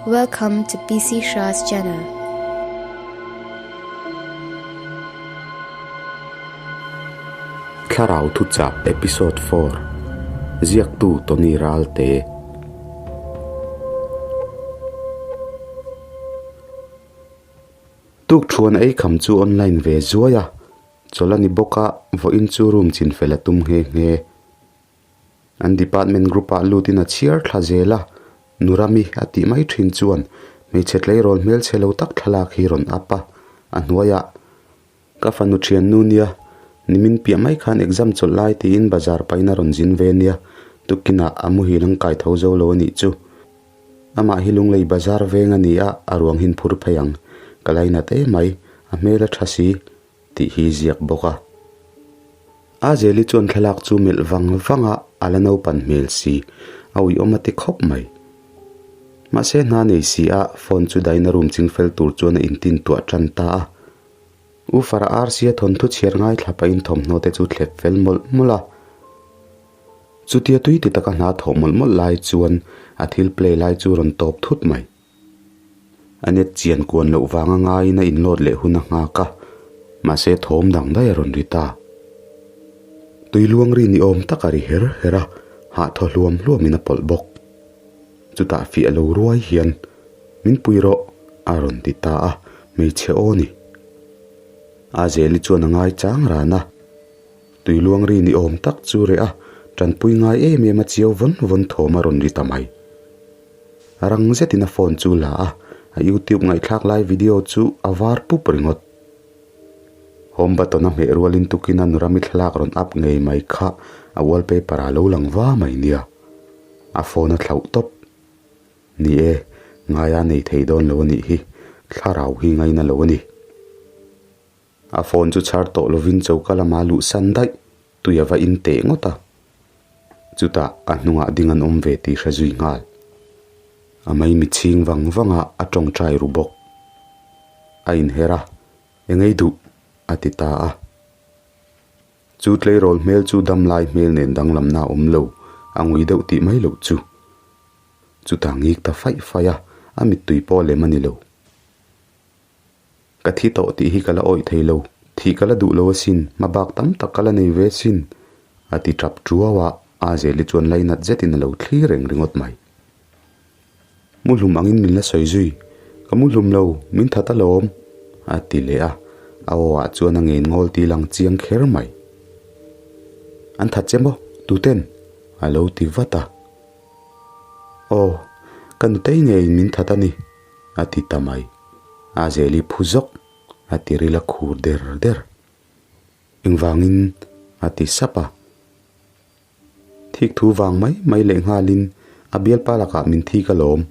Welcome to PC Shah's channel. Thlarau Thuchah Episode 4 Ziaktu Tony Ralte Tuk thuan ei kham chu online ve zuai a, chawlh a ni bawk a, vawiin chu room chin fel a tum nghe nghe. An department group ah lutin a chhiar thla zel a, Nurami a tih mai thin chuan hmeichhe tleirawl hmelchhe lo tak thlalak hi rawn up a, a hnuaiah ka fanu thiannu nia, nimin piah mai khan exam chawlh lai tiin bazar pahin a rawn zin ve nia, tukinah a muhil ang kai tho zo lo a nih chu. Amah hi Lunglei bazar veng a ni a, a ruang hin phur phei ang. Ka lainat emai, a hmel a tha si. tih hi ziak bawk a. A Zeli chuan thlalak chu melh vang vang a, a la naupan hmel si, a uiawm a ti khawp mai. Mahse hna nei si a, phone chu daina room ching fel tur chuan a intin tuah tan ta a. U Farah Arsia thawnthu chhiar ngaithla pahin thawmhnaw te chu thlep fel mawlh mawlh a. Chutia tui ti taka hna thawh mawlh mawlh lai chuan a thil play lai chu rawn tawp thut mai. A net chian kuan loh vanga ngaiin a inlawt leh hun a nghak a, mahse thawm dang daih a rawn ri ta. Tui luang ri ni awm tak a ri her her a, hah thaw hluam hluamin a pawlh bawk. Chutah fiah lo ruai hian, Min pui rawh, a rawn ti ta a, hmeichhe aw ni. A Zeli chuan a ngai chang ran a. Tui luang ri ni awm tak chu reh a, tanpui ngai em em a chiau vawn vawn thawm a rawn ri ta mai. Rang zetin a phone chu la a, a youtube ngaihthlak lai video chu a var pup ringawt. Home button a hmeh rualin tukin a nurami thlalak rawn up ngei mai kha a wallpaper ah lo lang va mai nia. A phone a thlauh tawp. Ni e, ngaia nei thei dawn lo a nih hi, thlarau hi ngaina lo a ni. A phone chu chhar tawh lovin choka lama luh san daih tui a va in teh ngawt a. Chutah a hnungah ding an awm ve tih hre zui nghal. A mai mitchhing vang vang a, a tawngtai ru bawk. A inher a, Engei duh? a ti ta a. Chu tleirawl hmel chu damlai hmel nen danglamna a awm lo, a ngui deuh tih mai loh chu. Chutah ngik ta faih faih a, a mittui pawh lem a ni lo. Ka thi tawh tih hi ka la awih thei lo, thih ka la duh lo asin, hma bak tam tak ka la nei ve asin, a ti tap tuau a, Azeli chuan lainat zetin a lo thlir reng ringawt mai. Muhlum angin min la sawi zui, Ka muhlum lo, min that alawm, a ti leh a, a aw ah chuan a ngen ngawl ti lang chiang kher mai. An that che maw, tuten? a lo ti vat a. Aw, ka nutei ngeiin min that a ni. A ti ta mai. A zeli phu zawk, a ti ril a khur der der. Engvangin a ti sap a. Thik thu vang mai mai leh nghalin a bialpa lakah min thik alawm,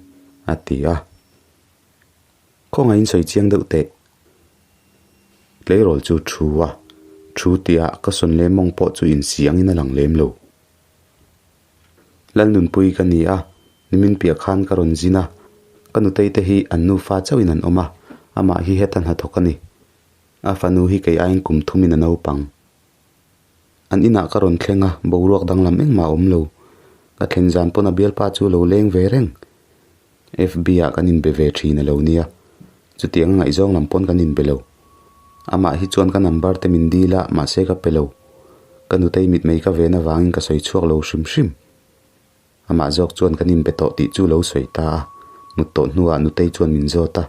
a ti a. Khawngaihin sawi chiang deuh teh. Tleirawl chu thu a, thu tihah ka sawn leh mawng pawh chu insi angin a lang lem lo. Lalnunpui ka ni a, nimin piah khan ka rawn zin a, ka nutei te hi an nufa chauhin an awm a, amah hi heta hnathawk a ni. A fanu hi kei aiin kum thumin a naupang. An inah ka rawn thleng a, boruak danglam engmah a awm lo. Ka thlen zan pawn a bialpa chu lo leng ve reng. FB ah kan inbe ve thin a lo nia, chutiang a ngaihzawng lam pawn kan inbe lo. Amah hi chuan ka number te min dil a, mahse ka pe lo. Ka nutei mitmei ka ven avangin ka sawi chhuak lo hrim hrim. Amah zawk chuan kan inbe tawh tih chu lo sawi ta a, mut tawh hnuah nutei chuan min zawt a.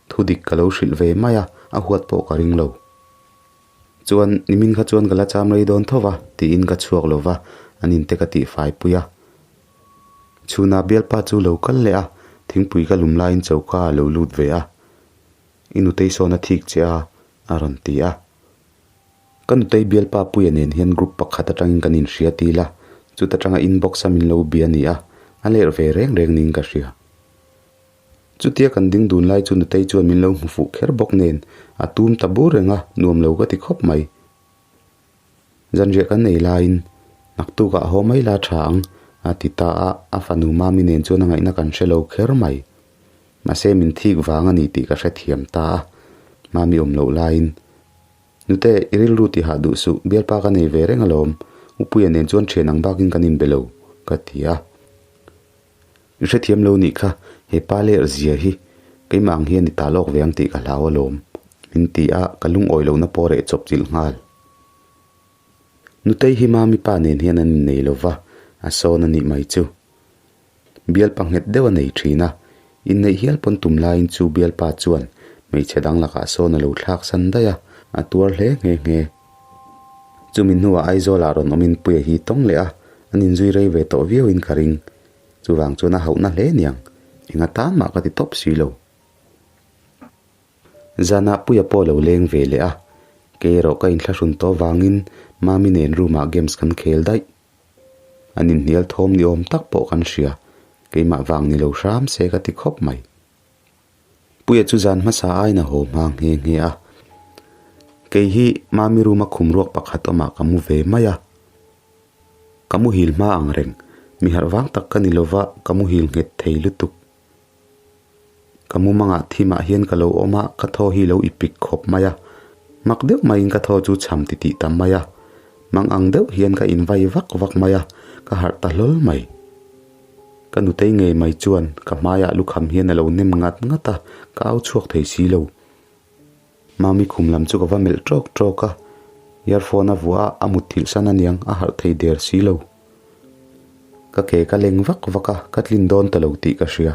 Thu dik ka lo hrilh ve mai a, a huat pawh ka ring lo. Chuan, nimin kha chuan ka la cham rei dawn tho va, tiin ka chhuak lo va, an inte ka tihfai pui a. Chhunah bialpa chu lo kal leh a, thingpui ka lum laiin choka a lo lut ve a. I nutei sawn a thik che a, a rawn ti a. Ka nutei bialpa Puia nen hian group pakhat atangin kan inhria til a, chuta tanga inbox a min lo bia a ni a, a lerh ve reng reng niin ka hria. Chutia kan ding dun lai chu nutei chuan min lo hmu fuh kher bawk nen a tum ta bur reng a, nuam lo ka ti khawp mai. Zanriah kan nei laiin, Naktukah haw mai la tha ang, a ti ta a, a fanu Mami nen chuan a ngaihna kan hre lo kher mai. Mahse min thik vang a ni tih ka hrethiam ta a, Mami awm loh laiin, Nute, i rilru ti hah duh suh, bialpa ka nei ve reng alawm, Upuia nen chuan thian ang bakin kan inbe lo, ka ti a. I hrethiam lo nih kha, he pa ler zia hi keimah ang hian i ta lawk ve ang tih ka hlau alawm, min ti a, ka lungawi lohna pawh reh chawp chilh nghal. Nutei hi Mami pa nen hian an innei lo va, a sawn a nih mai chu. Bialpa nghet deuh a nei thin a, inneih hial pawn tum laiin chu bialpa chuan hmeichhe dang lakah sawn a lo thlak san daih a, a tuar hle nghe nghe. Chumi hnuah Aizawlah rawn awmin Puia hi tawng leh a, an inzui rei ve tawh viauin ka ring. Chuvang chuan a hauhna hle niang, enga tan mah ka ti tawp si lo. Zanah Puia pawh lo leng ve leh a, kei erawh ka inthlahrun tawh vangin Mami nen room-ah games kan khel daih. An inhnial thawm ni awm tak pawh kan hria, keimah vang ni lo hram se ka ti khawp mai. Puia chu zan hmasa aiin a haw hma nghe nghe a, kei hi Mami room-a khum ruak pakhat awmah ka mu ve mai a. Ka muhil hma ang reng, mi harh vang tak ka ni lova ka muhil nghet thei lutuk. Ka mumangah thimah hian ka lo awm a, ka thaw hi lo ipik khawp mai a. Mak deuh maiin ka thaw chu cham titih ta mai a. Mang ang deuh hian ka invai vak vak mai a, ka harh ta hlawl mai. Ka nutei ngei mai chuan ka hmaiah lukham hian a lo nem ngat ngat a, ka au chhuak thei si lo. Mami khum lam chu ka va melh tawk tawk a, earphone a vuah a, a mutthilh san aniang a harh thei der si lo. Ka ke ka leng vak vak a, ka tlin dawn ta lo tih ka hria.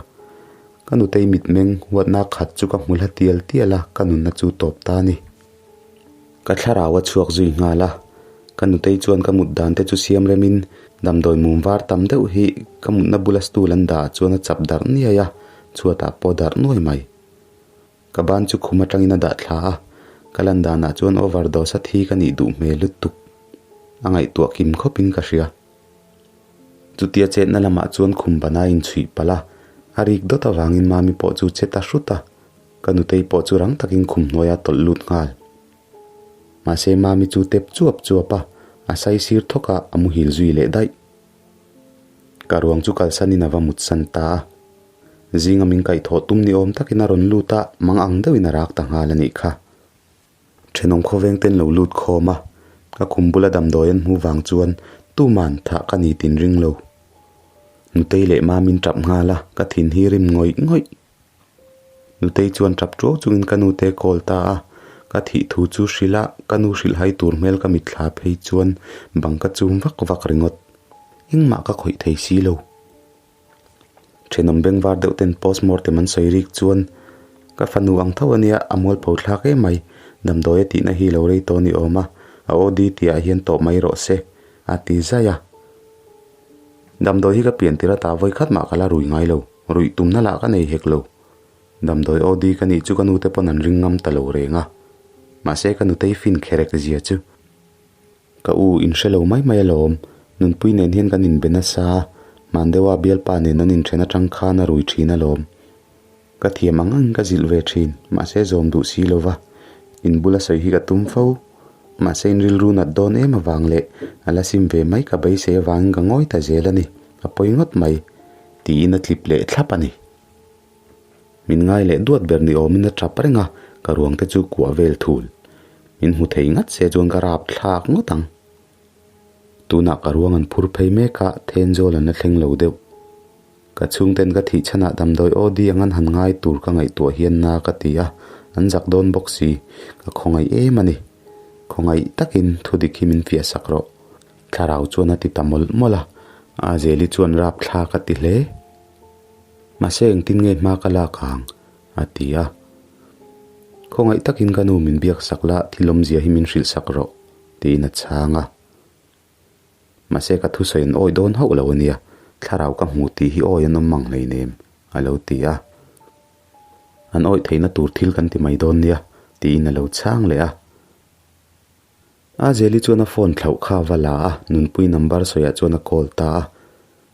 Ka nutei mitmeng huatna khat chu ka hmu hla tial tial a, ka nunna chu tawp ta a ni. Ka thlarau a chhuak zui nghal a, ka nutei chuan ka mut dan te chu siam remin damdawi mum var tam deuh hi ka mutna bula stool an dah ah chuan a chap darh niai a, chhuatah pawh darh nuai mai. Ka ban chu khum atangin a dah thla a, ka lan danah chuan overdose a thi ka nih duh hmel lutuk. A ngaihtuah kim khawpin ka hria. Chutia chetna lamah chuan khum bana inchhuih palh a, a rik dawt avangin Mami pawh chu che ta hrut a, ka nutei pawh chu rang takin khum hnuaia tawlh lut nghal. Mahse Mami chu tep chuap chuap a, a saisir thawk a, a muhil zui leh daih. Ka ruang chu kalsanin a va mutsan ta a. Zinga min kaihthawh tum ni awm takin a rawn lut a, mang ang deuhin a rak ta nghal a nih kha. Thenawm khawveng ten lo lut khawm a, ka khum bula damdawi an hmuh vang chuan tuman thah ka ni tin ring lo. Nutei leh Mamin tap nghal a, ka thin hi rim ngawih ngawih. Nutei chuan tap tuau chungin ka nute call ta a, ka thih thu chu hrilh a, ka nu hrilh hai tur hmel ka mitthla phei chuan bang ka chum vak vak ringawt. Engmah ka khawih thei si lo. Thenawm bengvar deuh ten postmortem an sawi rik chuan ka fanu ang tho ania a mualpho thlak em mai damdawi a tihna hi lo rei tawh ni awm a a OD tih ah hian tawh mai rawh se a ti zai a. Damdawi hi ka pian tir ata vawi khat mah ka la rui ngai lo ruih tumna lah ka nei hek lo. Damdawi OD ka nih chu ka nute pawn an ring ngam ta lo reng a mahse ka nutei fin kherek zia chu. Ka u in hre lo mai mai alawm, Nunpui nen hian kan inbe nasa a, hman deuha bialpa nen an inthen atang khan a rui thin alawm. Ka thiam ang angin ka zilh ve thin, mahse zawm duh si lo va, in bula sawi hi ka tum fo. Mahse in rilru nat dawn em avang leh a la sim ve mai ka beisei avangin ka ngawi ta zel a ni, a pawi ngawt mai, tiin a tlip leh thlap a ni. Min ngai leh duat ber ni awmin a tap reng a, ka ruang te chu kuah vel thul. Min hmu thei ngat se chuan ka rap thlak ngawt ang. Tunah ka ruang an phur phei mek a, Thenzawl an la thleng lo deuh. Ka chhungten ka thih chhanah damdawi aw di ang an han ngai tur ka ngaihtuah hian na ka ti a, an zak dawn bawk si, ka khawngaih em a ni. Khawngaih takin thudik hi min fiah sak rawh. Thlarau chuan a ti ta mawlh mawlh a, Azeli chuan rap thlak a ti hle. Mahse engtin nge hma ka lak ang? a ti a. Khawngaih takin ka nu min biak sak la, thil awmzia hi min hrilh sak rawh, tiin a chhang a. Mahse ka thusawi an awi dawn hauh lo a nia, thlarau ka hmu tih hi awi an awm mang hleinem, a lo ti a. An awih theihna tur thil kan ti mai dawn nia, tiin a lo chhang leh a. A Zeli chuan a phone thlauh kha a va la a, Nunpui number sawiah chuan a call ta a.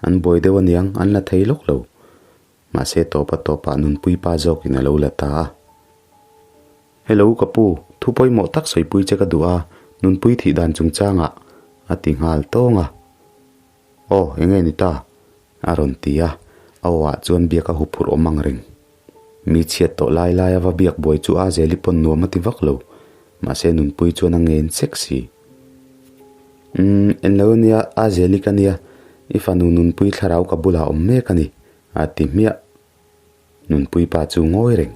An buai deuh aniang, an la thei lawk lo. Mahse tawpa tawpah Nunpui pa zawkin a lo la ta a. Hello ka pu, thu pawimawh tak sawipui che ka duh a, Nunpui thih dan chungchangah a ti nghal tawng a. Aw, enge ni ta? A rawn ti a, a aw ah chuan biak a huphurh awm ang reng. Mi chhiat tawh lai lai a va biak buai chu a Zeli pawn nuam a ti vak lo, mahse Nunpui chuan a ngen sek si. Umm, en lo ania, a Zeli ka nia, i fanu Nunpui thlarau ka bulah awm mek a ni, A ti hmiah. Nunpui pa chu ngawi reng.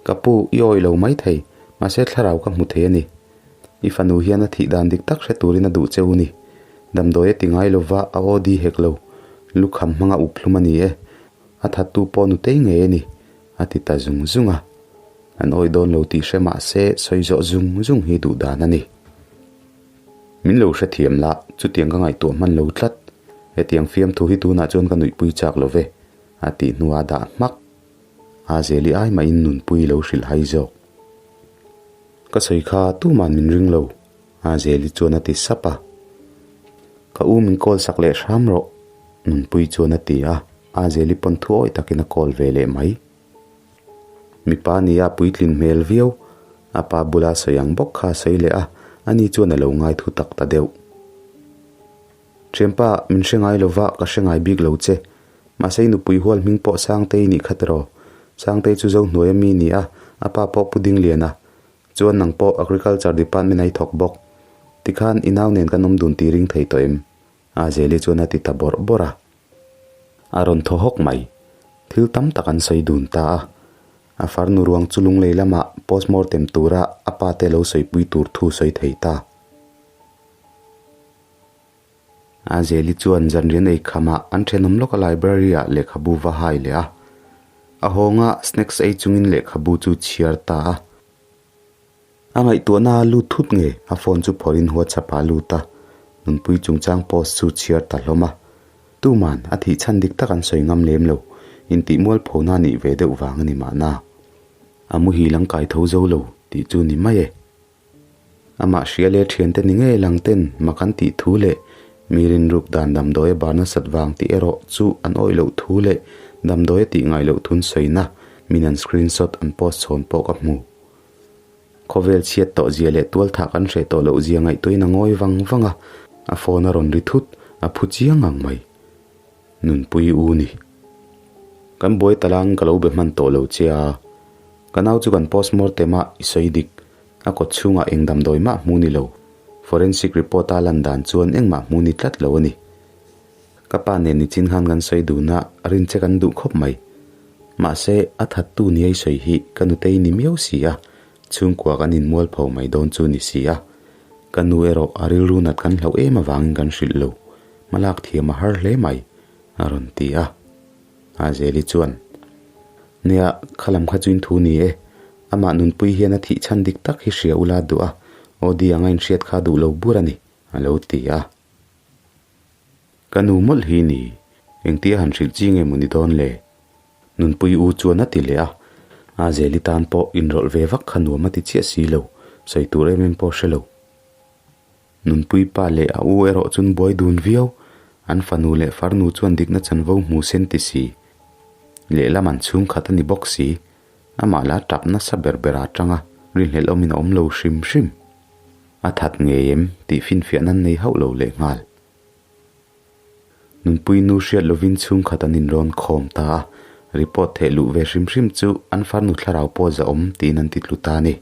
Ka pu, i awih lo mai thei, mahse thlarau ka hmu thei a ni. I fanu hian a thih dan dik tak hre turin a duh che u ni. Damdawi a ti ngai lova, a aw di hek lo. Lukham hmanga up hlum a ni e. A thattu pawh nutei ngei a ni, a ti ta zung zung a. An awih dawn lo tih hre mah se sawi zawh zung zung hi duh dan a ni. Min lo hrethiam la, chutiang ka ngaihtuah hman lo tlat. Hetiang fiamthu hi tunah chuan ka nuihpui chak lo ve, a tih hnuah dah hmak. A zeli ai mahin nunpui lo hrilh hai zawk. Ka sawi kha tuman min ring lo, a zeli chuan a ti sap a. Ka u min call sak leh hram rawh, nunpui chuan a ti a, a zeli pawn thu awih takin a call ve leh mai. Mipa nia puitlin hmel viau, a pa bula sawi ang bawk kha a sawi leh a, ani chuan a lo ngai thu tak ta deuh. Thianpa, min hre ngai lova, ka hre ngai bik lo che. Mahse i nupui hual hming pawh Sangtei nih kha tiraw? Sangtei chu Zohnuai a mi ni a, a pa pawh Pu Dingliana. Chuan nang pawh Agriculture Department a i thawk bawk. Tikhan i nau nen kan awm dun tih ring thei tawh em? A Zeli chuan a ti ta bawrh bawrh a. A rawn thaw hawk mai. Thil tam tak an sawi dun ta a. A farnu ruang chu lunglei lamah postmortem tura a pa te lo sawipui tur thu sawi thei ta. A Zeli chuan zanrian ei khamah an thenawm lawka library ah lehkhabu va hai leh a. A hawnga snacks ei chungin lehkhabu chu chhiar ta a. A ngaihtuahna a lut thut nge a phone chu phawrhin WhatsApp ah a lut a, nunpui chungchang post chu chhiar ta hlawm a. Tuman a thih chhan dik tak an sawi ngam lem lo, intih mualphona a nih ve deuh vang a ni mahna. A muhil an kai tho zo lo tih chu ni mai e. Amah hria leh thiante ni ngei lang ten mak an tih thu leh mi rinruk dan damdawi a bar nasat vang tih erawh chu an awih loh thu leh damdawi a tih ngai loh thun sawina min an screenshot an post chhawn pawh ka hmu. Khawvel chhiat tawh zia leh tualthah kan hreh tawh loh zia ngaihtuahin a ngawi vang vang a, a phone a rawn ri thut, a phu chiang ang mai. Nunpui u ni. Kan buai ta lang ka lo be hman tawh lo che a, ka nau chu kan postmortem a i sawi dik, a kawt chhungah eng damdawi mah hmu ni lo, forensic report a lan dan chuan engmah hmu ni tlat lo a ni. Ka pa nen nichin khan kan sawi dun a, rin che kan duh khawp mai. Mahse, a thattu ni ei sawi hi ka nutei ni miau si a, chhungkua kan inmual pho mai dawn chu ni si a. Ka nu erawh a rilru nat kan hlauh em avangin kan hrilh lo, hmalak thiam a har hle mai, a rawn ti a. Azeli chuan, Nia, khalam kha chu in thu ni e, amah nunpui hian a thih chhan dik tak hi hria ula duh a, Audi anga inhriat kha duh lo bur a ni, a lo ti a. Ka nu mawlh hi ni, engtia han hrilh chi nge maw ni dawn le? Nunpui u chuan a ti leh a, a Zeli tan pawh inrawlh ve vak kha nuam a ti chiah si lo, sawi tur em em pawh hre lo. Nunpui pa leh a u erawh chun buai dun viau, an fanu leh farnu chuan dikna chanvo hmu sen ti si. Lehlam an chhungkhat a ni bawk si, amah lah tap nasa ber ber a tang a, rinhlelh awmin a awm lo hrim hrim. A that ngei em tih finfiahna an nei hauh lo lehnghal. Nunpui nu hriat lovin chhungkhat an inrawn khawm ta a, report theh luh ve hrim hrim chu an farnu thlarau pawh za awm tiin an ti tlu ta a ni.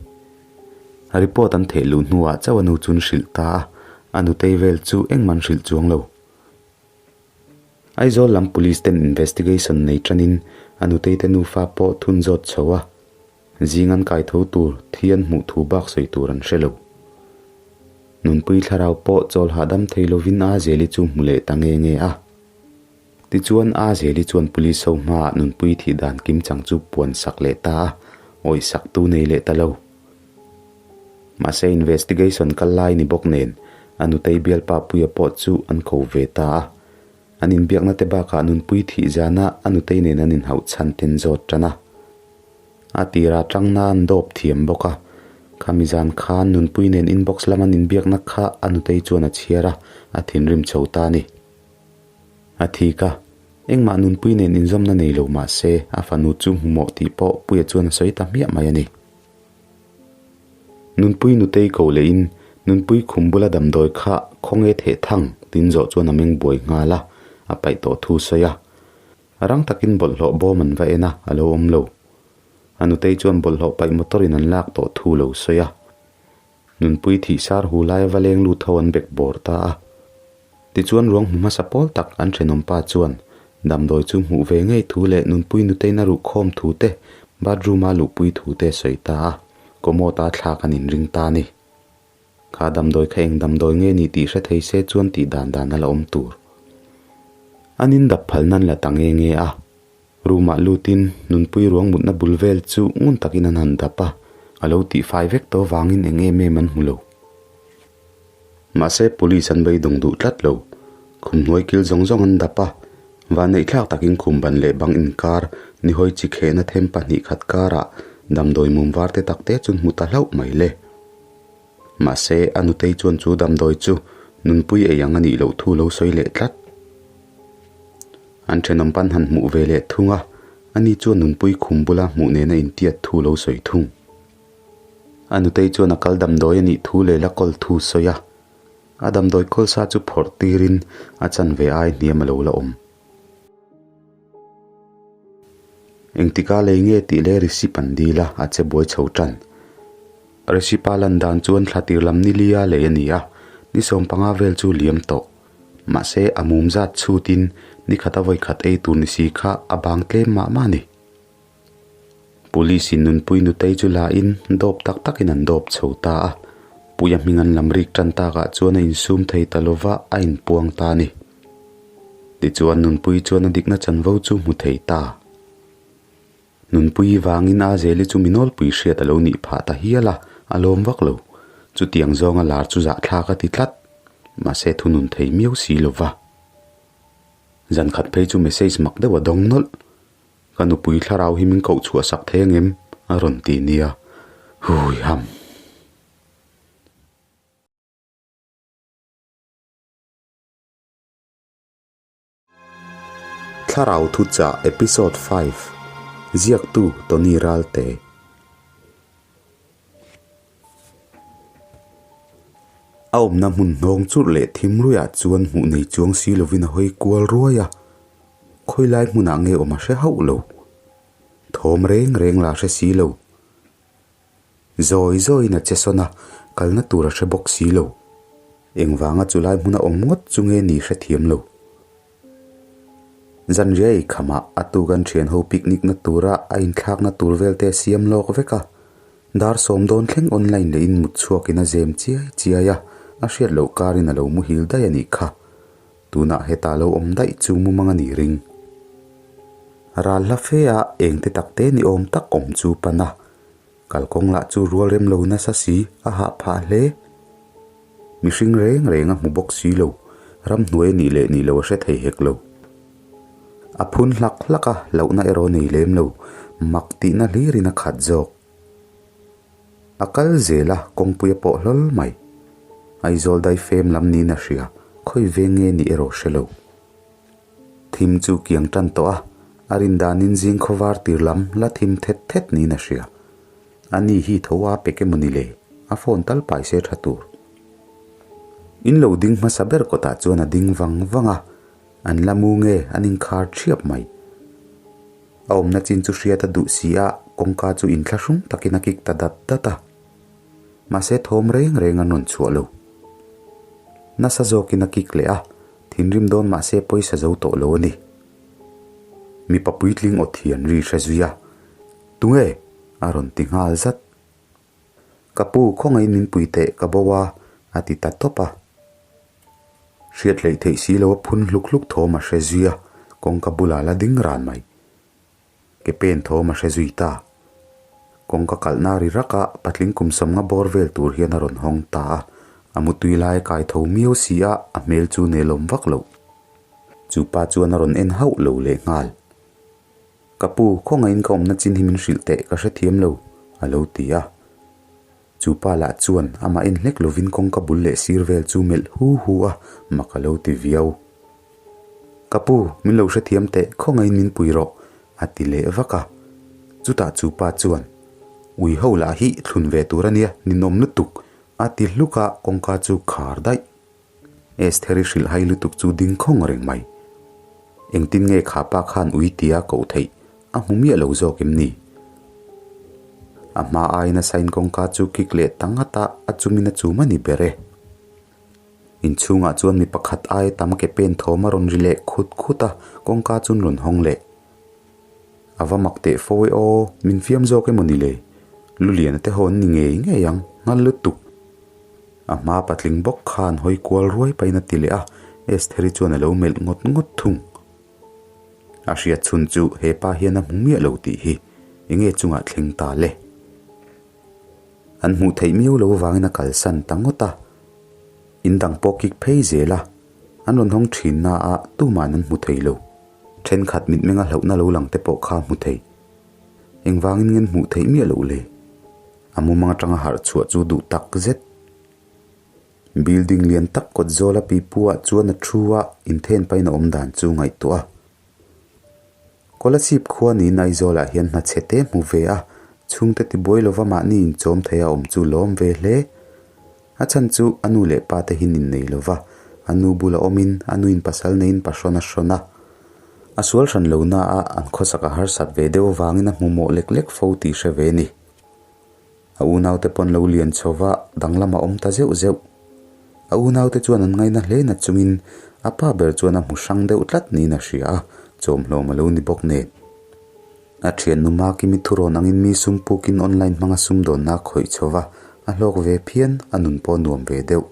Report an theh luh hnuah chauh a nu chu an hrilh ta a, a nutei vel chu engmah an hrilh chuang lo. Aizawl lam police ten investigation nei tanin a nutei te nufa pawh thun zawt chho a, Zing an kai tho tur thi an hmuh thu bak sawi tur an hre lo. Nunpui thlarau pawh chawl hahdam thei lovin A Zeli chu hmu leh ta nge nge a. Tichuan A Zeli chuan police ho hmaah Nunpui thih dan kim chang chu puan sak leh ta a, awih sak tu nei leh ta lo. Mahse investigation kal lai ni bawk nen a nutei bialpa Puia pawh chu an ko ve ta a. An inbiakna te bakah Nunpui thih zana a nutei nen an inhauh chhan ten zawt tan a. A tirah tangna an dawp thiam bawk a, khami zan khan Nunpui nen inbox lam an inbiakna kha a nutei chuan a chhiar a, a thinrim chho ta a ni. A thik a, engmah Nunpui nen inzawmna nei lo mah se a fanu chu hmumawh tih pawh Puia chuan a sawi ta hmiah mai a ni. Nunpui nutei ko lehin Nunpui khum bula damdawi kha khawnge theh thang tin zawh chuan a meng buai nghal a, a paih tawh thu sawi a. Rang takin bawlhhlawh bawm an va en a, a lo awm lo. A nutei chuan bawlhhlawh paih motor in an lak tawh thu lo sawi a. Nunpui thih sar hu laia va leng lut ho an bek bawr ta a. Tichuan ruang hmu hmasa pawl tak an thenawm pa chuan Damdawi chu hmuh ve ngei thu leh nunpui nuteiin a ruh khawm thu te, bathroom a luhpui thu te a sawi ta a, commode a thlak an inring ta a ni. Kha damdawi kha eng damdawi nge ni tih hre thei se chuan tih dan dan a la awm tur. An in dap phal nan la ta nge nge a. Room ah lutin nunpui ruang mutna bul vel chu ngun takin an han dap a, a lo tihfai vek tawh vangin eng em em an hmu lo. Mahse police an beidawng duh tlat lo. Khum hnuai kil zawng zawng an dap a, vanneihthlak takin khum ban leh bang inkar nihawi chi khehna them pahnih khat karah damdawi mum var te tak te chu hmu ta hlauh mai le. Mahse a nutei chuan chu damdawi chu nunpui ei ang a nih loh thu lo sawi leh tlat. An thenawm pan han hmuh ve leh thung a, ani chuan nunpui khum bula hmuh nena intiat thu lo sawi thung. A nutei chuan a kal damdawi a nih thu leh la kawl thu sawi a, a damdawi kawl sa chu phawrh tirin a chanve ai hniam a lo la awm. Engtika lei nge tih leh receipt an dil a, a che buai chho tan. Receipt a lan dan chuan thla tir lam ni lia lei a ni a, ni 15 vel chu liam tawh. Mahse a mum zat chhutin ni khata vawi khat ei tur ni si kha a bang tlem mah mah a ni. Police in nunpui nutei chu la in dawp tak takin an dawp chho ta a, Puia hming an lam rik tan takah chuan a insum thei ta lova a inpuang ta a ni. Tichuan Nunpui chuan a dikna chanvo chu hmu thei ta. Nunpui vangin Azeli chu mi nawlpui hriat a lo nih phah ta hial a, a lawm vak lo. Chutiang zawnga lar chu zahthlak a ti tlat. Mahse thunun thei miau si lova. Zan khat phei chu message mak deuh a dawng nawlh. Ka nupui thlarau hi min koh chhuah sak thei angem? a rawn ti nia. Hui ham. Thlarau Thuchah Episode 5 Ziaktu Tony Ralte A awmna hmun hnawng churh leh thim ruiah chuan hmuh nei chuang si lovin a hawi kual ruai a, khawilai hmunah nge awm a hre hauh lo. Thawm reng reng la hre si lo. Zawi zawiin a che sawn a, kalna tur a hre bawk si lo. Engvanga chulai hmuna awm ngawt chu nge ni hrethiam lo. Zanriah ei khamah a tuk an thian ho picnic na tura a inthlakna tur vel te a siam lawk vek a. Dar sawm dawn thleng online leh in mut chhuakin a zem chiai chiai a, a hriat loh karin a lo muhil daih a nih kha. Tunah heta lo awm daih chu mumang a nih ring. Ral hla fe a eng te tak te ni awm tak awm chu pan a, kalkawng lah chu rual rem lo nasa si a hah phah hle. Mihring reng reng a hmu bawk si lo, ramhnuai a nih leh nih lo a hre thei hek lo. A phun hlak hlak a, hlauhna erawh a nei lem lo, mak tihna hlirin a khat zawk. A kal zel a, kawngpui a pawh hlawl mai. Aizawl daifem lam niin a hria, khawi veng nge nih erawh hre lo. Thim chu kiang tan tawh a, a rin danin zing khawvar tir lam la thim thet thet niin a hria. Ani hi tho a pek emaw ni le? A phone tal pai se tha tur. In lo ding hmasa ber kawtah chuan a ding vang vang a, an la mu nge an inkhar thiap mai. A awmna chin chu hriat a duh si a, kawngka chu inthlahrung takin a kik ta dat dat a. Mahse thawm reng reng an rawn chhuah lo. Nasa zawkin a kik leh a, thinrim dawn mahse pawisa zo tawh lo a ni. Mipa puitling aw thian ri hre zui a, Tunge? a rawn ti nghal zat. Ka pu, khawngaihin min pui teh, ka bo a, a ti ta tawp a. Hriat hleih theih si lo a phun hluk hluk thawm a hre zui a, kawngka bulah la ding ran mai. Ke pen thawm a hre zui ta. Kawngka kalhna ri rak a, patling kum sawmnga bawr vel tur hian a rawn hawng ta a. A mutui lai a kai tho miau si a, a hmel chu nelawm vak loh. Chu pa chuan a rawn en hauh lo lehnghal. Ka pu, khawngaihin ka awmna chin hi min hrilh teh, ka hrethiam lo, a lo ti a. Chu pa lah chuan amah en hlek lovin kawngka bul leh sir vel chu melh hu hu a, mak a lo ti viau. Ka pu, min lo hrethiam teh, khawngaihin min pui rawh, a ti leh vak a. Chutah chu pa chuan, Ui ho lah hi thlun ve tur a nia, ninawm lutuk, a ti hluk a, kawngka chu khar daih. Estheri hrilh hai lutuk chu ding khawng reng mai. Engtin nge kha pa khan ui tia koh theih a hmu miah lo zawk em ni? A hma aiin a sign kawngka chu kik leh ta ngat a, a chumin a chum a ni ber e. Inchhungah chuan mi pakhat aia tam ke pen thawm a rawn ri leh khut khut a, kawngka chu an rawn hawng leh. A va mak teh fo e aw, min fiam zawk emaw ni le? Luliana te ho an ni ngei ngei ang, nghal lutuk. A hma patling bawk khan hawi kual ruai pahin a ti leh a, Estheri chuan a lo melh ngawt ngawt thung. A hriat chhun chu he pa hian a hmu miah lo tih hi enge chungah thleng ta le? An hmuh theih miau lo avangin a kalsan ta ngawt a, in dang pawh kik phei zel a, an rawn hawng thin na a tuman an hmu thei lo. Thenkhat mitmenga hlauhna lo lang te pawh kha hmu thei. Engvangin ngen hmuh theih miah loh le? A mumang atanga harh chhuah chu duh tak zet. Building lian tak kawt zawla pipu ah chuan a thu a, inthen pahin a awm dan chu ngaihtuah a. Kolasib khua niin Aizawlah hian hna chhe te hmu ve a, chhungte tibuai lova mahni inchawm thei a awm chu lawm ve hle. A chhan chu a nu leh pa te hin innei lova, a nu bula awmin a nuin pasal neiin pahrawn a hrawn a. A sual hran lo na a an khawsak a harsat ve deuh avangin a hmu mawh lek lek fo tih hre ve ni. A unaute pawn lo lian chho va, danglam a awm ta zeuh zeuh. A unaute chuan an ngaina hle na chungin a pa ber chuan a hmu hrang deuh tlat niin a hria a, chawmhlawm a lo ni bawk nen. A thiannu Makimi thurawn angin mi sum pukin online hmanga sumdawnna a khawih chho va, a hlawk ve phian, a nun pawh a nuam ve deuh.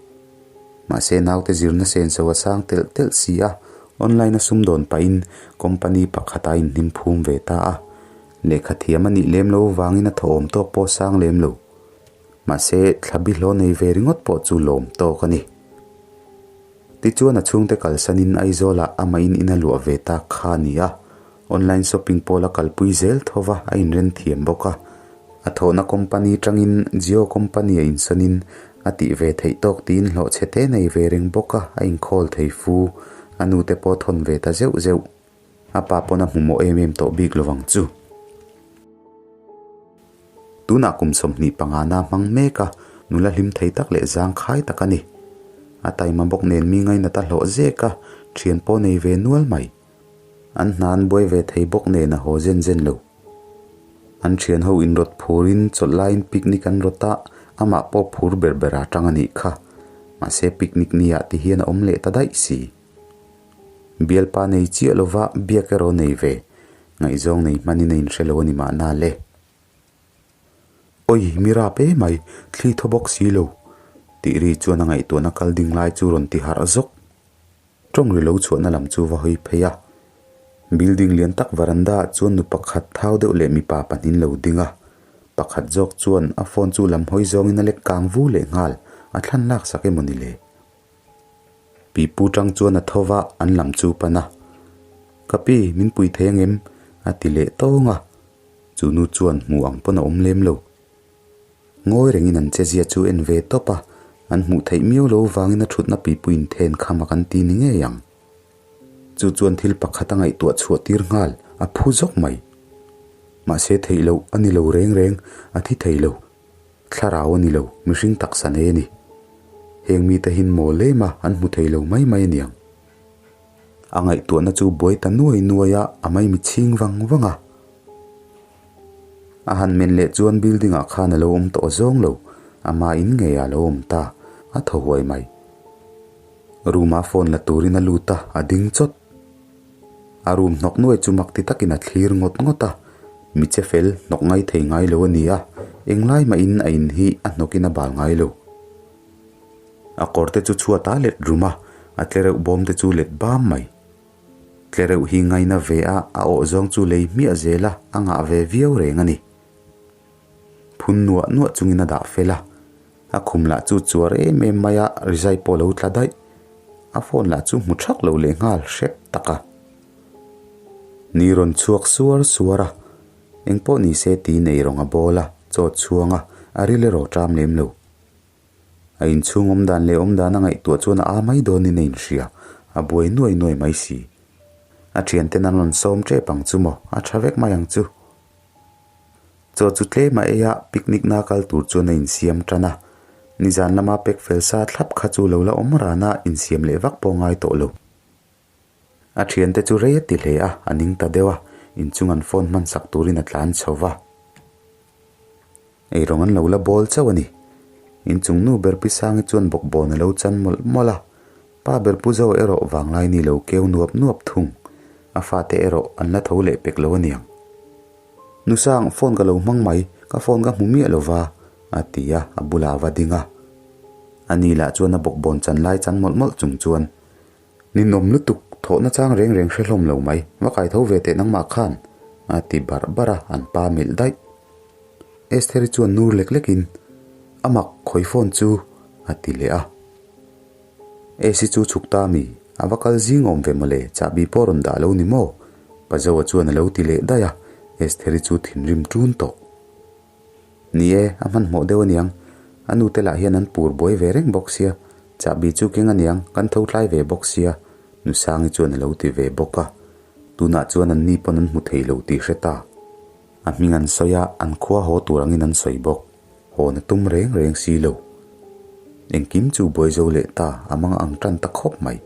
Mahse naute zirna senso a sang telh telh si a, online a sumdawn pahin company pakhat a inhnim phum ve ta a. Lehkha thiam a nih lem lo vangin a thawhawm tawk pawh sang lem lo. Mahse, thla bihlaw nei ve ringawt pawh chu lawm tawk a ni. Tichuan a chhungte kalsanin Aizawlah amahin in a luah ve tak kha a ni a. Online shopping pawl a kalpui zel tho va, a inren thiam bawk a. A thawhna company tangin Jio company a insawnin a tih ve theih tawk tiin hlawhchhe te nei ve reng bawk a, a inkhawl thei fu. A nute pawh thawn ve ta zeuh zeuh. A pa pawn a hmu mawh em em tawh bik lovang chu. Tunah kum 25 na hmang mek a, nula hlim thei tak leh zangkhai tak a ni. A taima bawk nen mi ngainat a hlawh zek a, thian pawh nei ve nual mai. An hna an buai ve thei bawk nen a haw zen zen lo. An thian ho inrawt phurin chawlh laiin picnic an rawt a, amah pawh phur ber ber a tang a nih kha. Mahse picnic niah ti hian a awm leh ta daih si. Bialpa nei chiah lova biak erawh nei ve, ngaihzawng nei hmanin a inhre lo a ni mahna le. Awi, mi rap e mai, thli thaw bawk si lo, tih ri chuan a ngaihtuahna kal ding lai chu rawn ti harh zawk. Tawng ri lo chhuahna lam chu va hawi phei a. Building lian tak varanda ah chuan nu pakhat thau deuh leh mipa pahnin lo ding a. Pakhat zawk chuan a phone chu lam hawi zawngin a lek kang vu leh nghal, a thlan laksak emaw ni le. Pipu tang chuan a tho va, an lam chu pan a. Ka pi, min pui thei angem? a ti leh tawng a. Chu nu chuan hmu ang pawn a awm lem lo. Ngawi rengin an chezia chu en ve tawp a, an hmuh theih miau lo vangin a thutna pipu inthen kham a kan ti ni ngei ang. Chu chuan thil pakhat a ngaihtuah chhuah tir nghal, a phu zawk mai. Mahse theih loh a ni lo reng reng, a thi thei lo. Thlarau a ni lo, mihring taksa nei a ni. Heng mite hin mawl em a, an hmu thei lo mai mai a niang. A ngaihtuahna chu buai ta nuai nuai a, a maimi chhing vang vang a. A han men leh chuan building ah khan a lo awm tawh zawng lo, ama in ngei ah a lo awm ta, a thaw huai mai. Room ah phone la turin a lut a, a ding chawt. A room hnawk nuai chu mak ti takin a thlir ngawt ngawt a, mi che fel hnawk ngai thei ngai lo a ni a, englai mahin a in hi a hnawkin a bal ngai lo. A kawr te chu chhuat a let rum a, a tlereuh bawm te chu let bam mai. Tlereuh hi ngaina ve a, a awh zawng chu lei hmiah zel a, a ngah ve viau reng a ni. Phun nuah nuah chungin a dah fel a, A khum lah chu chuar em em mai a, rizai pawh lo tla daih. A phone lah chu hmu thak lo leh nghal hrep tak a. Ni rawn chhuak suar suar a, eng pawh ni se tiin ei rawng a bawl a, chaw chhuang a, a ril erawh ṭam lem lo. A inchhung awm dan leh awm dan a ngaihtuah chuan a a mai dawnin a inhria, a buai nuai nuai mai si. A ṭhianten an rawn sawm ṭep ang chu maw, a ṭha vek mai ang chu. Chaw chu tlem a ei a, picnic na kal tur chuan a insiam tan a. Nizan lama pack fel sa thlap kha chu lo la awm ran a, insiam leh vak pawh ngai tawh lo. A thiante chu rei a ti hle a, a ning ta deuh a, inchung an phone hman sak turin a tlan chho va. Eirawng an lo la bawl chauh a ni. Inchung nu ber Pisangi chuan bawkbawn a lo chan mawlh mawlh a. Pa ber Pu Zo erawh vanglai ni lo keu nuap nuap thung. A fate erawh an la tho leh pek lo aniang. Nusang, phone ka lo hmang mai, ka phone ka hmu miah lo va, a ti a, a bulah a va ding a. Ani lah chuan a bawkbawn chan lai chan mawlh mawlh chung chuan, Ninawm lutuk, thawhna chang reng reng hre hlawm lo mai, va kai tho ve teh nangmah khan, a ti barh barh a, an pa melh daih. Estheri chuan nur lek lekin, A mak, khawi phone chu, a ti leh a. Esi chu chhuk ta mi, a va kal zing awm ve mawle, chahbi pawh rawn dah lo ni maw? Pazoa chuan a lo ti leh daih a, Estheri chu thinrim ṭun tawh. Ni e, a hmanhmawh deuh aniang, a nute lah hian an pur buai ve reng bawk sia, chahbi chu keng aniang, kan tho tlai ve bawk sia, Nusangi chuan a lo ti ve bawk a, tunah chuan an ni pawn an hmu thei lo tih hre ta. A hming an sawi a, an khua haw tur angin an sawi bawk. Hawn a tum reng reng si lo. Engkim chu buai zo leh ta, a mang ang tan ta khawp mai.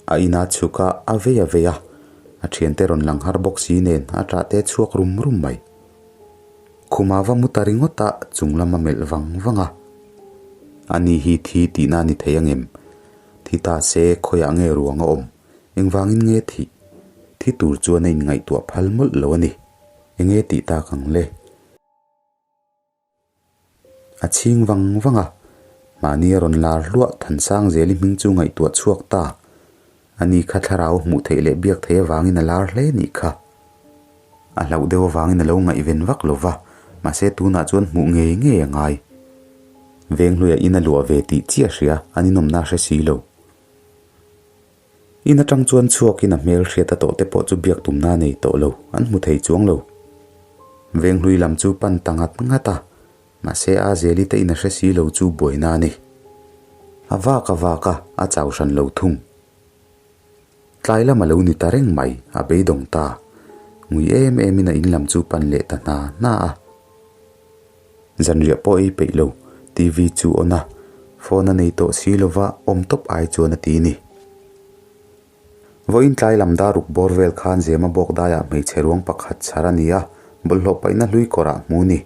A ina chhuk a, a vei a vei a, a thiante rawn lang har bawk si nen a ṭah te chhuak rum rum mai. Khuma va mu ta ringawt a, chung lam a melh vang vang a. Ani hi thi tihna a ni thei angem? Thi ta se khawiah nge ruang a awm? Engvangin nge thih? Thi tur chuan a inngaihtuah phal mawlh lo a ni. Enge tih tak ang le? A chhing vang vang a, mahni a rawn lar hluah Thansang Zeli hming chu ngaihtuah chhuak ta. Ani kha thlarau hmuh theih leh biak theih avangin a lar hle nih kha. A hlauh deuh avangin a lo ngaihven vak lo va, mahse tunah chuan hmuh ngei ngei a ngai. Venghluia in a luah ve tih chiah hria, an inawmna a hre si lo. In atang chuan chhuakin a hmel hriat a tawh te pawh chu biak tumna a nei tawh lo, an hmu thei chuang lo. Venghlui lam chu pan ta ngat ngat a, mahse a Zeli te in a hre si lo chu buaina a ni. A vak a vak a, a chau hran lo thung. Tlai lam a lo ni ta reng mai, a beidawng ta. Ngui em em in a in lam chu pan leh ta hna hna a. Zanriah pawh ei peih lo, TV chu on a, phone a nei tawh si lova awm tawp ai chuan a ti ni. Vawiin tlai lam dar ruk bawr vel khan Zema bawk daiah hmeichhe ruang pakhat chhar a ni a, bawlhhlawh paihna hlui kawrah hmu ni.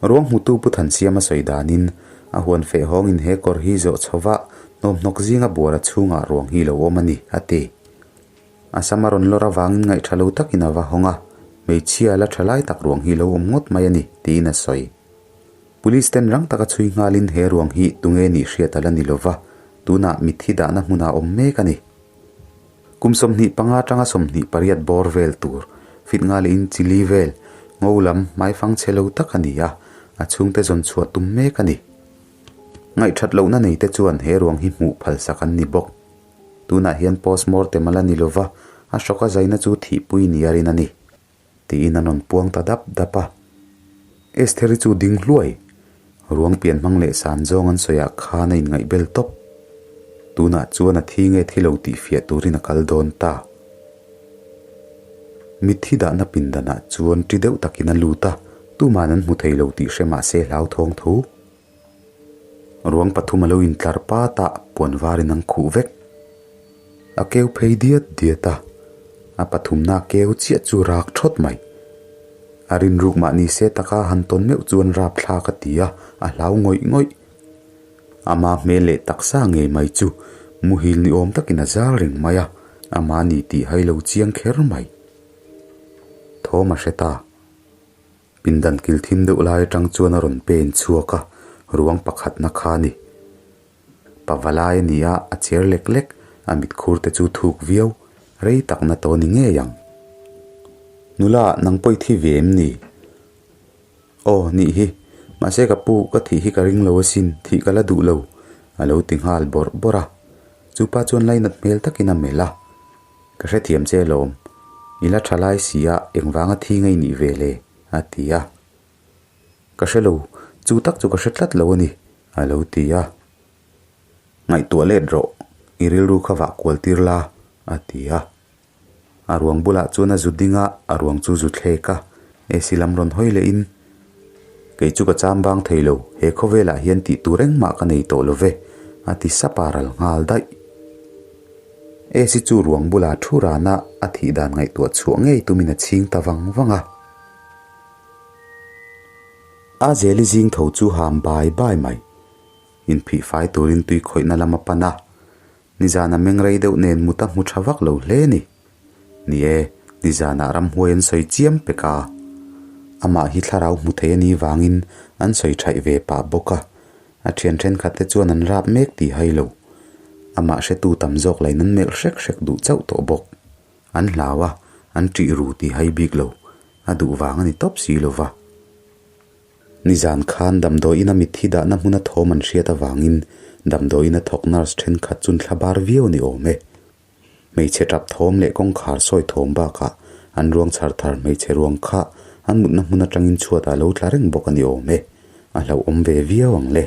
Ruang hmutu Pu Thansiama sawi danin, a huan feh hawngin he kawr hi zawh chhova hnawmhnawk zinga buara chhungah ruang hi lo awm a ni, a ti. A sam a rawn lawr avangin ngaihṭha lo takin a va hawng a, hmeichhia la ṭha lai tak ruang hi lo awm ngawt mai a ni, tiin a sawi. Police ten rang taka chhui nghalin he ruang hi tunge nih hriat a la ni lova, tunah mitthi dahna hmunah awm mek a ni. Kum 25 atanga 28 bawr vel tur, fit nga leh in chili vel, ngo lam hmaifang chhe lo tak a ni a, a chhungte zawn chhuah tum mek a ni. Ngaihṭhat lohna neite chuan he ruang hi hmuh phalsak an ni bawk. Tunah hian post mortem a la ni lova, a hrawk a zaina chu thihpui ni a rin a ni, tiin an rawn puang ta dap dap a. Estheri chu ding hluai, ruang pian hmang leh san zawng an sawiah khan a inngaihbel tawp. Tunah chuan a thi nge thi lo tih fiah turin a kal dawn ta. Mitthi dahna pindanah chuan ṭi deuh takin a lut a, tuman an hmu thei lo tih hre mahse hlauthawng tho. Ruang pathum a lo intlar pat a, puan varin an khuh vek. A keu phei diat diat a, a pathumna keu chiah chu rak thawt mai. A rinruk mahni se taka han tawn meuh chuan rapthlak a ti a, a hlau ngawih ngawih. Ama hmel leh taksa ngei mai chu muhil ni awm takin a zal reng mai a, ama ni tih hai lo chiang kher mai. Thawm a hre ta. Pindan kil thim deuh lai atang chuan a rawn pen chhuak a, ruang pakhatna kha a ni. Pava lai a ni a, a cher lek lek, a mitkhur te chu thuk viau, rei takna tawh a ni ngei ang. Nula, nang pawh i thi ve em ni? Aw, nih hi. Mahse ka pu, ka thih hi ka ring lo asin, thih ka la duh lo, a lo ti nghal bawrh bawrh a. Chupa chuan lainat hmel takin a melh a. Ka hrethiam che lawm, i la tha lai si a, engvanga thi ngei nih ve le? a ti a. Ka hre lo, chu tak chu ka hre tlat lo a ni, a lo ti a. Ngaihtuah let rawh, i rilru kha vah kual tir la, a ti a. A ruang bulah chuan a zu ding a, a ruang chu zu thlek a, AC lam rawn hawi lehin, Kei chu ka cham bang thei lo, he khawvelah hian tih tur engmah ka nei tawh lo ve, a ti sap a ral nghal daih. Esi chu ruang bula thu rana a thih dan ngaihtuah chhuah ngei tumin a chhing ta vang vang a. A zeli zing tho chu ham bai bai mai. Inphih fai turin tui khawihna lam a pan a. Nizan a meng rei deuh nen mut a hmu tha vak lo hle ni. Ni e, nizanah ramhuai an sawi chiam pek a. Amah hi thlarau hmu thei a nih vangin an sawi thaih ve pah bawk a. A thian thenkhat te chuan an rap mek tih hai lo. Amah hretu tam zawk lain an melh hrek hrek duh chauh tawh bawk. An hlau a, an ṭih ru tih hai bik lo. A duh vang a ni tawp si lo va. Nizan khan damdawiin a mitthi dahna hmuna thawm an hriat avangin damdawiin a thawk nurse thenkhat chun thla bar viau a ni awm e. Hmeichhe tap thawm leh kawngkhar sawi thawm bakah an ruang chhar thar hmeichhe ruang kha an mutna hmun atangin chhuatah lo tla reng bawk a ni awm e. A hlauhawm ve viau ang le.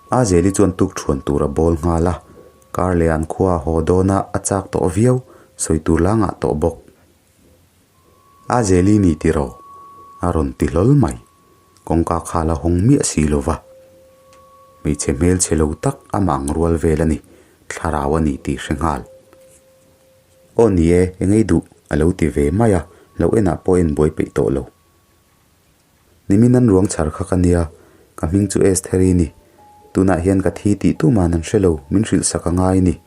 A Zeli chuan tuk thuan tur a bawl nghal a, kar leh an khua a haw dawn a, a chak tawh viau, sawi tur la ngah tawh bawk. A Zeli ni tiraw? A rawn ti hlawl mai. Kawngka kha la hawng miah si lo va. Hmeichhe hmelchhe lo tak amah ang rual vel a ni, thlarau a ni tih hre nghal. Aw ni e, engei duh, a lo ti ve mai a, lo enah pawh en buai peih tawh lo. Nimin an ruang chhar kha ka nia, ka hming chu Estheri ni. Tunah hian ka thi tih tuman an hre lo, min hrilh sak a ngai ni,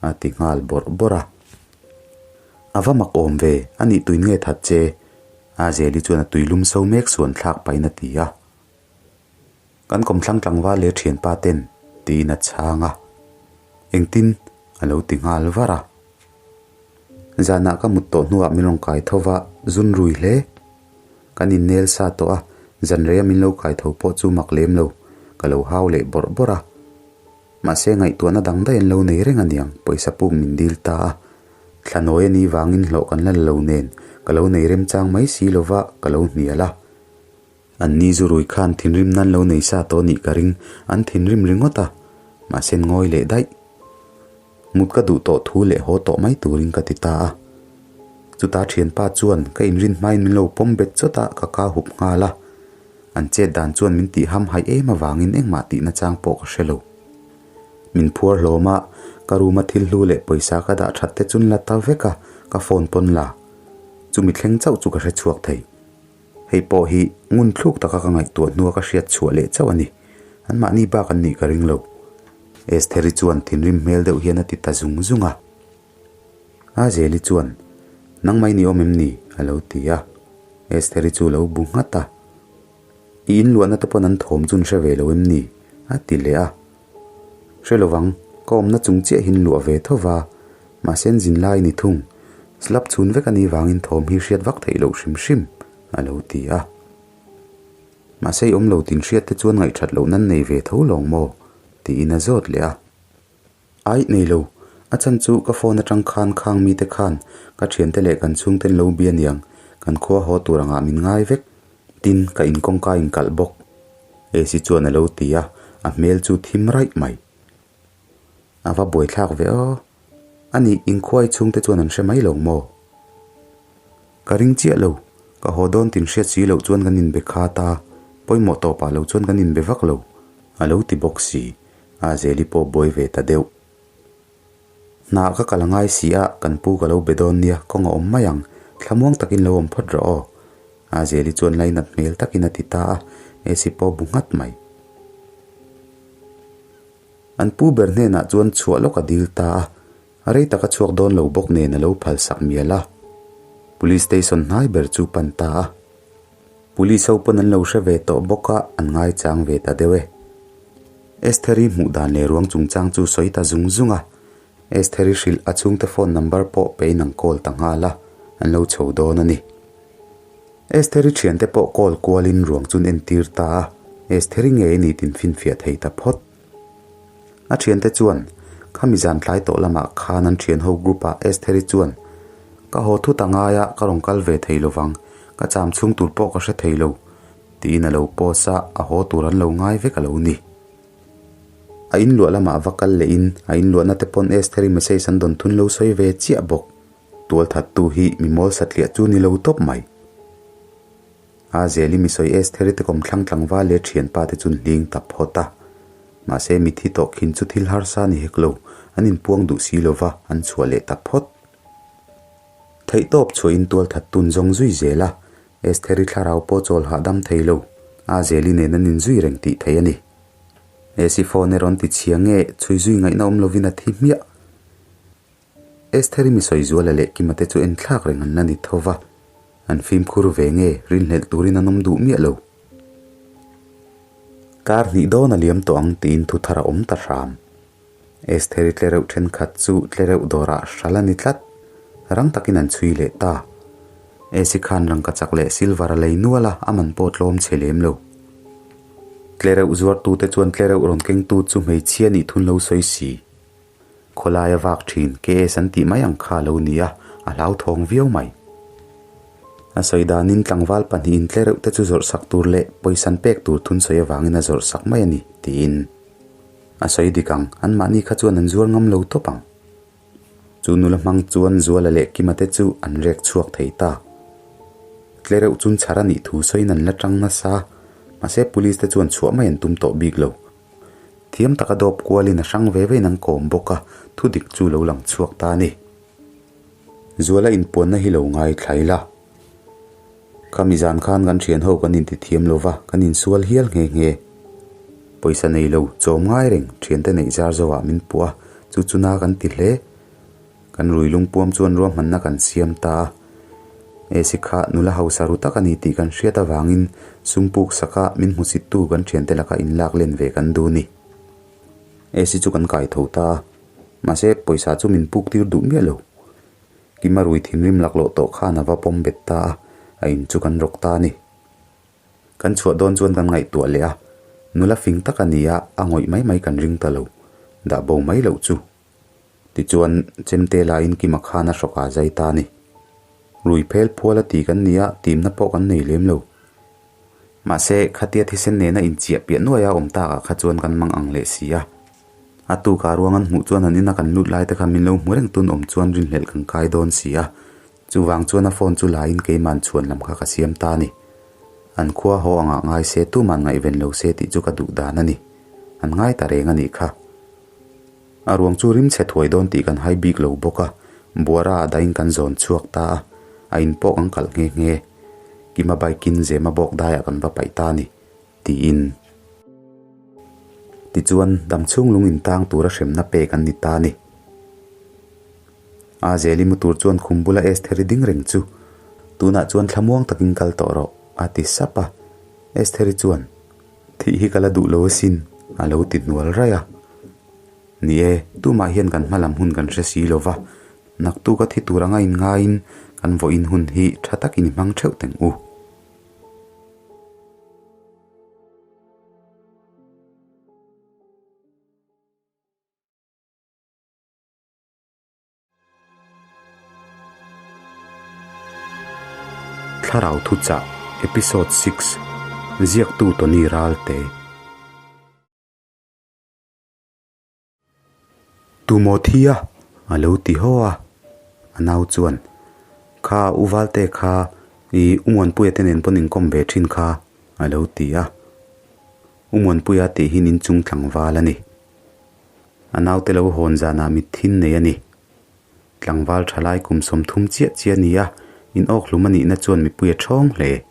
a ti nghal bawrh bawrh a. A va mak awm ve, a nih tuin nge that che? A Zeli chuan a tuilum so mek suan thlak pahin a ti a. Kan kawmthlang tlangval leh thianpa ten, tiin a chhang a. Engtin? a lo ti nghal var a. Zanah ka mut tawh hnuah min rawn kai tho va, zun rui hle. Kan innel sa tawh a, zan reia min lo kai tho pawh chu mak lem lo, ka lo hau leh bawrh bawrh a. Mahse ngaihtuahna dang daih an lo nei reng aniang, pawisa puk min dil ta a. Thlanawi a nih vangin hlawh kan la la lo nen, ka lo nei remchang mai si lo va, ka lo hnial a. An ni zu rui khan thinrim nan lo nei sa tawh nih ka ring, an thinrim ringawt a, mahse an ngawi leh daih. Mut ka duh tawh thu leh haw tawh mai turin ka ti ta a. Chuta thianpa chuan ka inrin hmain min lo pawm bet chawt a, ka ka hup nghal a. An chet dan chuan min tih ham haih em avangin engmah tihna chang pawh ka hre lo. Min phuar hlawm a, ka room a thil hlu leh pawisa ka dah that te chun la ta vek a, ka phone pawn la. Chumi thleng chauh chu ka hre chhuak thei. Hei pawh hi ngun thluk taka ka ngaihtuah hnua ka hriat chhuah leh chauh a ni. Anmahni bak an nih ka ring lo. Estheri chuan thinrim hmel deuh hian a ti ta zung zung a. Azeli chuan, Nangmah i ni awm em ni? a lo ti a. Estheri chu a lo bu nghat a. I inluahna te pawn an thawm chu an hre ve lo em ni? a ti leh a. Hre lovang, ka awmna chung chiah hi luah ve tho va, mahse an zin lai ni thung. Slab chhun vek a nih vangin thawm hi hriat vak theih loh hrim hrim, a lo ti a. Mahse i awm lo tin hriat te chuan ngaihthat loh nan nei ve tho lawng maw? tiin a zawt leh a. Aih nei lo, a chhan chu ka phone atang khan khang mite khan ka thiante leh kan chhungten lo bia niang, kan khua haw tur angah min ngai vek. Tin, ka inkawngka inkalh bawk. Esi chuan a lo ti a, a hmel chu thim raih mai. A va buaithlak ve aw. A nih, inkhuai chhungte chuan an hre mai lo maw? Ka ring chiah lo, ka haw dawn tin hriat si loh chuan kan inbe khat a, pawimawh tawpah lo chuan kan inbe vak lo, a lo ti bawk si. A Zeli pawh buai ve ta deuh. Hna ka kal a ngai si a, kan pu ka lo be dawn nia, kawng a awm mai ang, thlamuang takin lo awm phawt rawh aw. A Zeli chuan lainat hmel takin a ti ta a, Esi pawh bu nghat mai. An pu ber hnenah chuan chhuah lawk a dil ta a, a rei taka chhuak dawn lo bawk nen a lo phal sak mial a. Police station hnai ber chu pan ta a. Police ho pawn an lo hre ve tawh bawk a, an ngaichang ve ta deuh e. Estheri hmuh dan leh ruang chungchang chu sawi ta zung zung a. Estheri hrilh a chhungte phone number pawh pein an call ta nghal a, an lo chho dawn a ni. Estheri thiante pawh call kualin ruang chu an entir ta a, Estheri ngei a ni tin finfiah thei ta phawt. A thiante chuan, Khami zan tlai tawh lamah khan an thian ho group ah Estheri chuan, Ka haw thut a ngai a, ka rawn kal ve thei lovang, ka cham chhung tur pawh ka hre thei lo, tiin a lo post a, a haw tur an lo ngai vek a lo ni. A inluah lamah va kal lehin a inluahna te pawn Estheri message an dawn thun lo sawi ve chiah bawk. Tualthattu hi mi mawl satliah chu ni lo tawp mai. A Zeli mi sawi Estheri te kawmthlang tlangval leh thianpa te chu an hling ta phawt a. Mahse mithi tawh khin chu thil harsa ni hek lo, an inpuang duh si lova an chhuah leh ta phawt. Theihtawp chhuahin tualthat tun zawng zui zel a, Estheri thlarau pawh chawl hahdam thei lo, a Zeli nen an inzui reng tih theih a ni. Esi phone rawn ti chhia nge chhui zui ngaihna awm lovin a thi hmiah. Estheri mi sawi zuala leh Kima te chu en thlak reng an la ni tho va, an fimkhur ve nge rinhlelh turin an awm duh miah lo. Kar hnih dawn a liam tawh ang tiin thu thar a awm ta hram. Estheri tlereuh thenkhat chu tlereuh dawrah hral a ni tlat. Rang takin an chhui leh ta. Esi khan rangka chak leh silver a lei nual a, a man pawh tlawm chhe lem lo. Tlereuh zuartute chuan tlereuh rawn kengtu chu hmeichhia nih thun lo sawi si. Khawlaia vak thin KS an tih mai ang kha a lo ni a, a hlauthawng viau mai. A sawi danin tlangval pahnihin tlereuh te chu zawrh sak tur leh pawisan pek tur thun sawi avangin a zawrh sak mai a ni, tiin a sawi dik ang, anmahni kha chuan an zuar ngam lo tawp ang. Chu nula hmang chuan Zuala leh Kima te chu an rek chhuak thei ta. Tlereuh chun chhar a nih thu sawiin an la tang nasa, mahse police te chuan chhuah mai an tum tawh bik lo. Thiam taka dawp kualin a hrang ve vein an kawm bawk a, thu dik chu lo lang chhuak ta a ni. Zuala inpuanna hi lo ngaithla ila. Khami zan khan kan thian ho kan inti thiam lo va, kan insual hial nghe nghe. Pawisa nei lo, chawm ngai reng, thiante neih zar zo ah min puh a, chu chu na kan ti hle. Kan rui lungpuam chuan ruahmanna kan siam ta a. Esi kha nula hausa ru tak a ni tih kan hriat avangin sum puk saka min hmusittu kan thiante laka inlak len ve kan duh ni. Esi chu kan kai tho ta a, mahse pawisa chu min puk tir duh miah lo. Kima rui thinrim laklawh tawh khan a va pawm bet ta a, a in chu kan rawk ta a ni. Kan chhuah dawn chuan kan ngaihtuah leh a, nula fing tak a ni a, a ngawih mai mai kan ring ta lo, dah bo mai loh chu. Tichuan, chemte laiin Kima khan a hrawk a zai ta a ni. Rui phel phual a ti kan ni a, timna pawh kan nei lem lo. Mahse, khatia thisen nena inchiah piah nuaia awm takah kha chuan kan mang ang leh si a. A tukah ruang an hmuh chuan an ina kan lut lai te kha min lo hmu reng tun awm chuan rinhlelh kan kai dawn si a. Chuvang chuan a phone chu laiin keima'n chhuan lam kha ka siam ta a ni. An khua haw angah ngai se tuma'n ngaihven lo se tih chu ka duh dan a ni. An ngai ta reng a nih kha. A ruang chu rim chhe thuai dawn tih kan hai bik lo bawk a, Buara a dahin kan zawn chhuak ta a, a in pawh kan kalh nghe nghe. Kima bike in Zema bawk daiah kan va paih ta a ni, tiin. Tichuan, damchhung lung intang tura hremna pek an ni ta a ni. A Zeli mu tur chuan khum bula Estheri ding reng chu, Tunah chuan thlamuang takin kal tawh rawh, a ti sap a. Estheri chuan. Thih hi ka la duh lo asin, a lo ti hnual raih a. Ni e, tumah hian kan hma lam hun kan hre si lo va, naktuk a thi tur anga inngaiin kan vawiin hun hi tha takin i hmang theuh teng u. Thlarau Thuchah, Episode 6, Ziaktu Tony Ralte. Tumaw thi a? A lo ti haw a. A nau chuan, Kha u Valte kha i u Muanpuia te nen pawn inkawm ve thin kha, a lo ti a. U Muanpuia tih hi inchung tlangval a ni. A naute lo hawn zanah mitthin nei a ni. Tlangval thalai kum 30 chiah chiah a ni a, in awk hlum a nihna chuan mipui a thawng hle.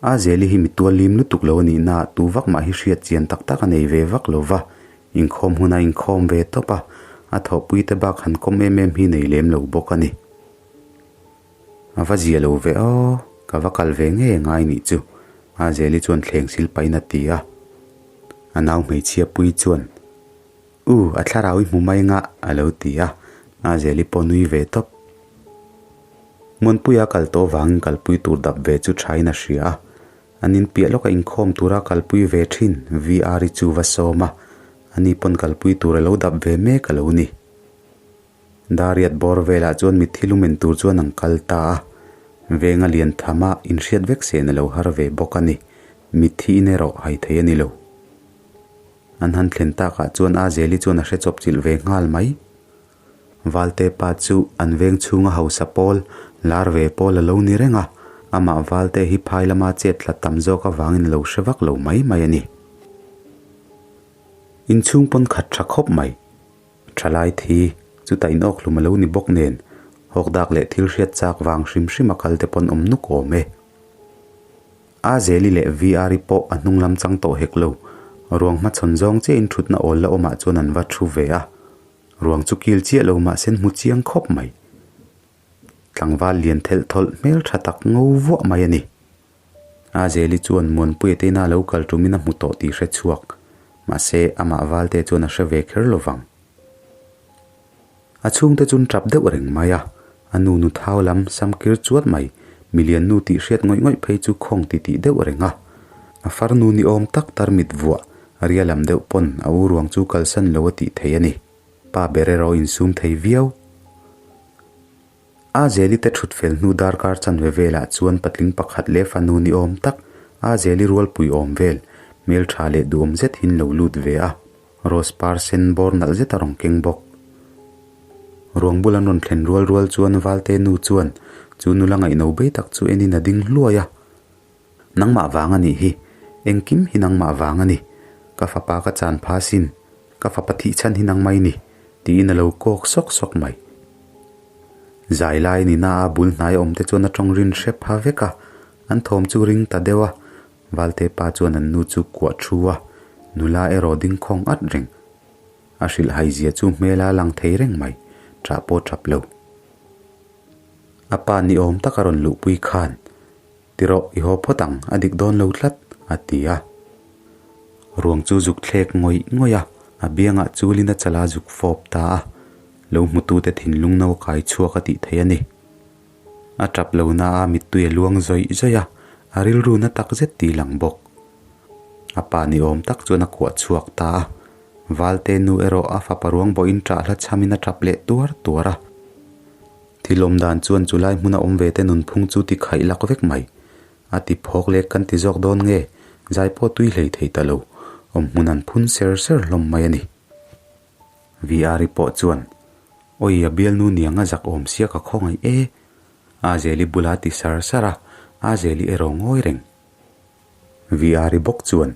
A Zeli hi mi tual lim lutuk lo a nihna tu vak mah hi hriat chian tak tak a nei ve vak lo va, inkhawm hun a inkhawm ve tawp a, a thawhpui te bak han kawm em em hi nei lem lo bawk a ni. A va zia lo ve aw, ka va kal ve ngei angai nih chu, a Zeli chuan thleng sil pahin a ti a. A nau hmeichhia pui chuan, U, a thlarau i hmu mai nga, a lo ti a, a Zeli pawh nui ve tawp. Muanpuia kal tawh vangin kalpui tur dap ve chu thain a hria a, an inpiah lawka inkhawm tura kalpui ve thin VR-i chu va sawm a, ani pawn kalpui tur a lo dap ve mek a lo ni. Dariat bawr velah chuan mitthi lumen tur chuan an kal ta a, venga lian thama inhriat vek sen a lo har ve bawk a ni. Mitthi in erawh hai thei a ni lo. An han thlen takah chuan a Zeli chuan a hre chawp chilh ve nghal mai. Valte pa chu an veng chhunga hausa pawl, lar ve pawl a lo ni reng a, amah Valte hi phai lama chet tla tam zawk avangin a lo hre vak lo mai mai a ni. Inchhung pawn khat tha khawp mai. Thalai thi, chutah in awk hlum a lo ni bawk nen, hawk dak leh thil hriat chak vang hrim hrim a kal te pawn awm nuk awm e. A Zeli leh VR-i pawh a hnung lam chang tawh hek lo. Ruang hmachhawn zawng chiahin thutna awl la awmah chuan an va thu ve a, ruang chu kil chiah lo mahse an hmu chiang khawp mai. Tlangval lian thelh thawlh hmel tha tak ngo vuah mai a ni. A Zeli chuan Muanpuia te ina lo kal tumin a hmu tawh tih hre chhuak, mahse amah Valte chuan a hre ve kher lo vang. A chhungte chu an tap deuh reng mai a, a nu nu thau lam sam kir chuat mai, milian nu tih hriat ngawih ngawih phei chu khawng ti tih deuh reng a. A farnu ni awm tak tarmit vuah, ria lam deuh pawn a u ruang chu kalsan lo a tih thei a ni. Pa ber erawh insum thei viau. A Zeli te thut fel hnu darkar chanve velah chuan patling pakhat leh fanu ni awm tak A Zeli rualpui awm vel, hmeltha leh duhawm zet hin lo lut ve a. Rose par sen bawr nalh zet a rawn keng bawk. Ruang bul an rawn thlen rual rual chuan Valte nu chuan chu nula ngaihno bei tak chu enin a ding hluai a. Nangmah vang a nih hi, engkim hi nangmah vang a ni. Ka fapa ka chan pha sin, ka fapa thih chhan hi nangmah i ni, tiin a lo kawk sawk sawk mai. Zai lai ni na a bul hnai awm te chuan a tawng rin hre pha vek a, an thawm chu ring ta deuh a. Valte pa chuan an nu chu kuah thu a, nula erawh ding khawng at reng. A hrilh hai zia chu hmela lang thei reng mai, ṭah pawh ṭap lo. A pa ni awm tak a rawn luhpui khan, Ti rawh, i haw phawt ang, a dik dawn lo tlat, a ti a. Ruang chu zuk thlek ngawih ngawih a, a biangah chulin a chala zuk fawp ta a, lo hmutute thinlung no kai chhuak a tih theih a ni. A tap lo na a mittui a luang zawih zawih a, a rilru na tak zet tih lang bawk. A pa ni awm tak chuan a kuah chhuak ta a, Valte nu erawh a fapa ruang bawhin ṭah hla chhamin a tap leh tuar tuar a. Thil awm dan chuan chu lai hmuna awm ve te nunphung chu ti khaih lak vek mai. A ti phawk lek kan ti zawk dawn nge, zai pawh tui hlei thei ta lo, awm hmun an phun ser ser hlawm mai a ni. VR-i pawh chuan, Awi a bialnu niang a zak awm sia ka khawngaih e, a Zeli bula ti sar sar a, a Zeli erawh ngawi reng. VR-i bawk chuan,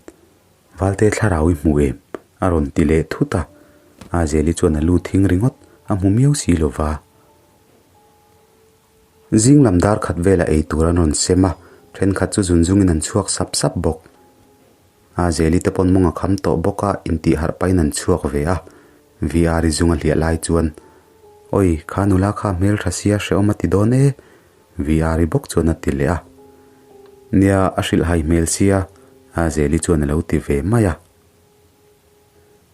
Valte thlarau i hmu em? a rawn ti leh thut a, a Zeli chuan a lu thing ringawt a hmu miau si lo va. Zing lam dar khat velah ei tur an rawn sem a, thenkhat chu zun zungin an chhuak sap sap bawk. A Zeli te pawn mawng a kham tawh bawk a, intih harh pahin an chhuak ve a. VR-i zung a hliah lai chuan, Awi, kha nula kha hmeltha sia hrehawm a ti dawn e, VR-i bawk chuan a ti leh a. Nia, a hrilhhai hmel sia, a Zeli chuan a lo ti ve mai a.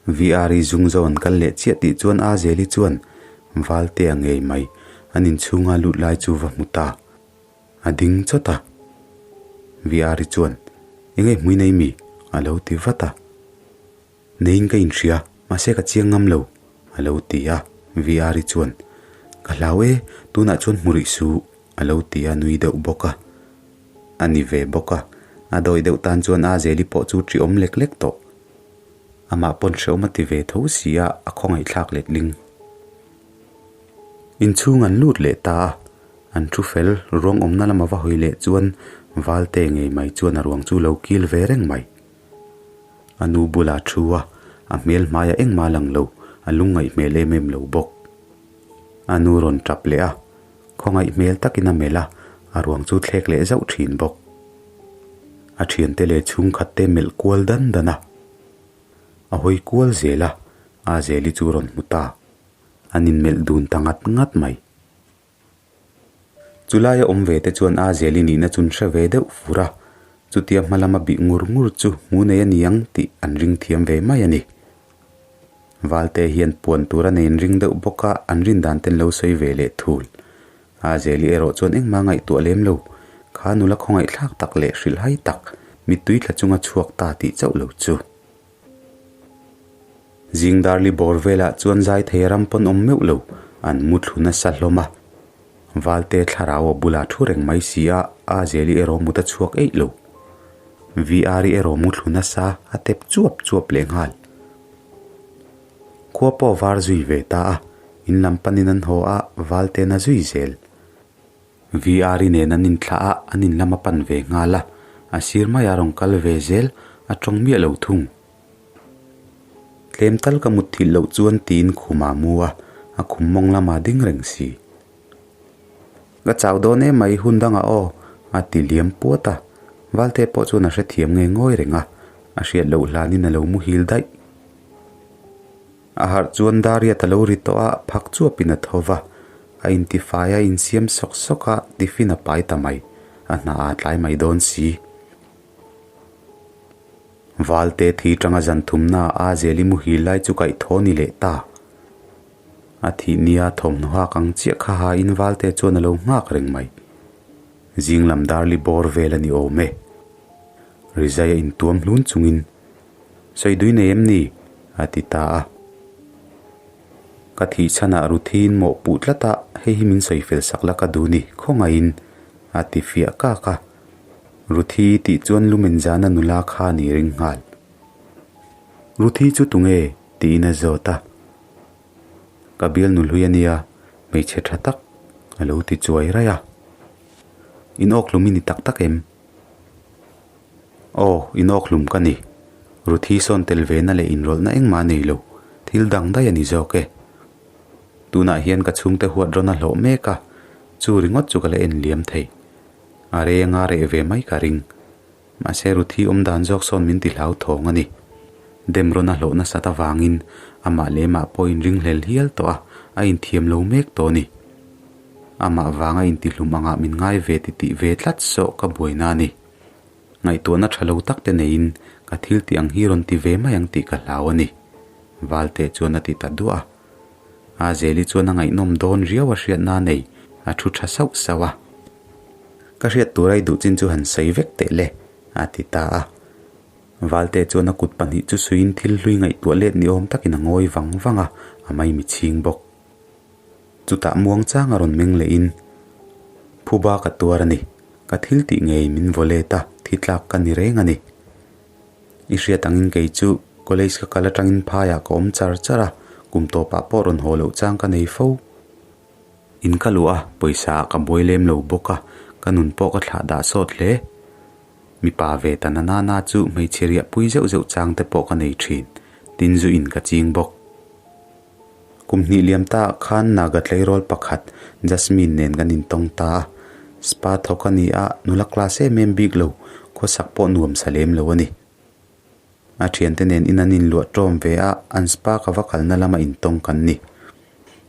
VR-i zung zo an kal leh chiah tih chuan a Zeli chuan Valtea ngei mai an inchhunga lut lai chu va hmu ta. A ding chawt a. VR-i chuan, Enge hmui nei mi? a lo ti vat a. Neiin ka inhria, mahse ka chiang ngam lo, a lo ti a. VR-i chuan, Ka hlau e, tunah chuan hmu rih suh, a lo ti a, nui deuh bawk a. A ni ve bawk a, a dawi deuh tan chuan a Zeli pawh chu ṭi awm lek lek tawh. Amah pawn hrehawm a ti ve tho si a, a khawngaihthlak letling. Inchhung an lut leh ta a, an thu fel ruang awmna lama va hawi leh chuan Valte ngei mai chuan a ruang chu lo kil ve reng mai. A nu bulah thu a, a hmel hmaiah engmah a lang lo, a lungngaih hmel em em lo bawk. A nu rawn tap leh a, khawngaih hmel takin a melh a, a ruang chu thlek leh zauh thin bawk. A thiante leh chhungkhat te melh kual dan dan a, a hawi kual zel a, a Zeli chu rawn hmu ta. An inmelh dun ta ngat ngat mai. Chu laia awm ve te chuan a Zeli nihna chun hre ve deuh fur a, chutia hma lama bih ngur ngur chu hmu nei a ni ang tih an ring thiam ve mai a ni. Valte hian puan tur a nei an ring deuh bawk a, an rin dan ten lo sawi ve leh thul. A Zeli erawh chuan engmah ngaihtuah lem lo, kha nula khawngaihthlak tak leh hrilhhai tak, mittui tla chunga chhuak ta tih chauh lo chu. Zing darli bawr velah chuan zai thei ram pawn awm meuh lo, an mu thlu nasa hlawm a. Valte thlarau a bulah thu reng mai si a, a Zeli erawh mut a chhuak eih lo. VR-i erawh mu thlu nasa, a tep chuap chuap leh nghal. Khua pawh var zui ve ta a, in lam panin an haw a, Valte'n a zui zel. VR-i nen an inthlah a, an in lam a pan ve nghal a, a sir maiah a rawn kal ve zel, a tawng miah lo thung. Tlem tal ka mut thilh loh chuan tiin khum a mu a, a khum mawng lamah ding reng si. Ka chau dawn em mai hun dangah aw, a ti liam puat a, Valte pawh chuan a hrethiam nge ngawi reng a. A hriat loh hlanin a lo muhil daih. A harh chuan Dariat a lo ri tawh a, phak chuapin a tho va. A intifai a insiam sawk sawk a, tiffin a pai ta mai. A hna a tlai mai dawn si. Valte thi tanga zan thumna a Zeli muhil lai chu kaih thaw ni leh ta. A thih nia thawmhnaw hak ang chiah kha hain Valte chuan a lo nghak reng mai. Zing lam darli bawr vel a ni awm e. Rizai a intuam hlun chungin, Sawi dui nei em ni? a ti ta a. Ka thih chhanah Ruthiin mawh puh tlat a, hei hi min sawi fel sak la ka duh ni, khawngaihin, a ti fiah kak a. Ruthi tih chuan lumen zana nula kha a ni ring nghal. Ruthi chu tunge? tiin a zawt a. Ka bial nulhui a nia, hmeichhe tha tak a lo ti chuai raih a. Inawkhlum i ni tak tak em? Aw, inawkhlum ka ni. Ruthi sawn tel ve na leh inrawlhna engmah a nei lo, thil dang daih a ni zawk e. Tunah hian ka chhungte huat rawn a hlawh mek a, chu ringawt chu ka la en liam thei. A renga reh ve mai ka ring. Mahse Ruthi awm dan zawk sawn min ti hlau thawng a ni. Dem rawn a hlawh nasat avangin amah leh mah pawh inringhlel hial tawh a, a inthiam lo mek tawh a ni. Amah vanga intihlum angah min ngai ve ti tih ve tlat sawh ka buaina a ni. Ngaihtuahna tha lo tak te neiin ka thil tih ang hi rawn ti ve mai ang tih ka hlau a ni. Valte chuan a ti ta duah a. A Zeli chuan a ngaihnawm dawn riau a hriatna a nei, a thu tha sauh sauh a. Ka hriat tura i duh chin chu han sawi vek teh le, a ti ta a. Valte chuan a kut pahnih chu suiin thil hlui ngaihtuah let ni awm takin a ngawi vang vang a, a maimi chhing bawk. Chutah muang chang a rawn meng lehin, Phuba ka tuar a ni, ka thil tih ngei min vaw let a, thi tlak ka ni reng a ni. I hriat angin kei chu college ka kal atangin phaiah ka awm char char a, kum tawpah pawh rawn haw loh chang ka nei fo. In ka luh a, pawisa ah ka buai lem lo bawk a, ka nun pawh ka thlah dah sawt hle. Mipa ve ta na na na chu hmeichhe riah pui zeuh zeuh chang te pawh ka nei thin, tin zu in ka ching bawk. Kum hnih liam ta ah khan Naga tleirawl pakhat Jasmine nen kan intawng ta a, spa thawk a ni a, nula class em em bik lo, khawsak pawh nuam sa lem lo a ni. A thiante nen in an inluah tawm ve a, an spa ka va kalna lama intawng kan ni.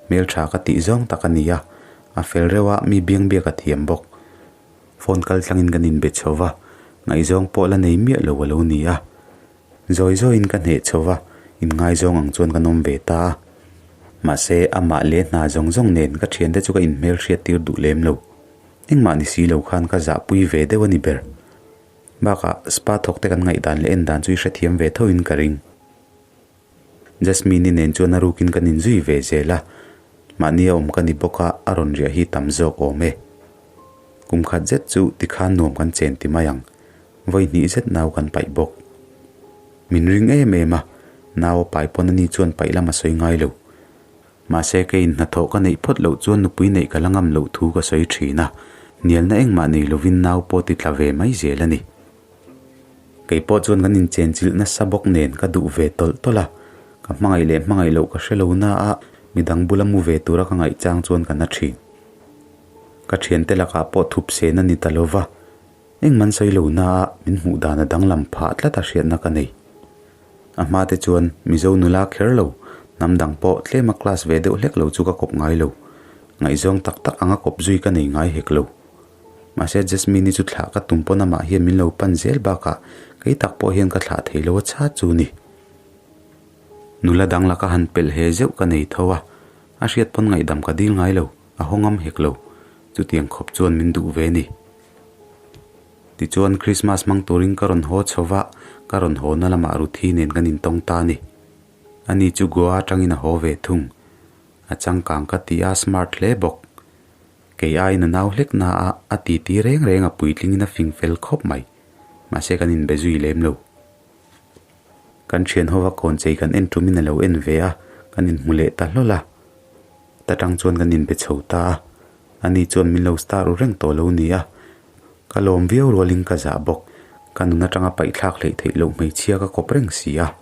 Hmeltha ka tih zawng tak a ni a, a fel reuh a, mi biangbiak a thiam bawk. Phone kal tlangin kan inbe chho va, ngaihzawng pawh la nei miah lo a lo ni a. Zawi zawiin ka hneh chho va, inngaizawng ang chuan kan awm ve ta a. Mahse, amah leh hna zawng zawng nen ka thiante chu ka inhmelhriat tir duh lem lo. Engmah ni si lo khan ka zahpui ve deuh a ni ber. Bakah spa thawk te kan ngaihdan leh en dan chu i hrethiam ve tho in ka ring. Jasmine-i nen chuan a rukin kan inzui ve zel a, mahni a awm ka ni bawk a, a rawn riah hi tam zawk awm e. Kum khat zet chu tikhan nuam kan chen ti mai ang, vawi hnih zet nau kan paih bawk. Min ring em em a, nau a pai pawn ani chuan paih lam a sawi ngai lo. Mahse keiin hnathawh ka neih phawt loh chuan nupui neih ka la ngam loh thu ka sawi thin a, hnialna engmah nei lovin nau pawh ti tla ve mai zel a ni. Kei pawh chuan kan inchenchilh nasa bawk nen ka duh ve tawlh tawlh a, ka hmangaih leh hmangaih loh ka hre lo na a, midang bula mu ve tura ka ngaih chang chuan ka na thin. Ka thiante lakah pawh thup sen a ni ta lova, engman sawi lo na a min hmuh dan a danglam phah tlat a hriatna ka nei. A hma te chuan Mizo nula kher lo, hnam dang pawh tlema class ve deuh hlek lo chu ka kawp ngai lo. Ngaihzawng tak tak anga kawp zui ka nei ngai hek lo. Mahse Jasmine-i chu thlah ka tum pawn amah hian min lo pan zel bakah kei tak pawh hian ka thlah thei lo a chha chu ni. Nula dang laka han pelh he zeuh ka nei tho a, a hriat pawn ngaihdam ka dil ngai lo, a haw ngam hek lo. Chutiang khawp chuan min duh ve ni. Tichuan Christmas hmang turin ka rawn haw chho va, ka rawn haw na lamah Ruthi nen kan intawng ta a ni. Ani chu Goa atangin a haw ve thung. A changkang ka ti a, smart hle bawk. Kei aiin a nau hlek na a, a titi reng reng a puitlingin a fing fel khawp mai. Mahse kan inbe zui lem lo. Kan thian hova kawn chei kan en tumin a lo en ve a, kan inhmu leh ta hlawl a. Ta tang chuan kan inbe chho ta a, ani chuan min lo star u reng tawh lo ni a. Ka lawm viau rualin ka zah bawk, ka nun atanga paihthlak hleih theih loh hmeichhia ka kawp reng si a.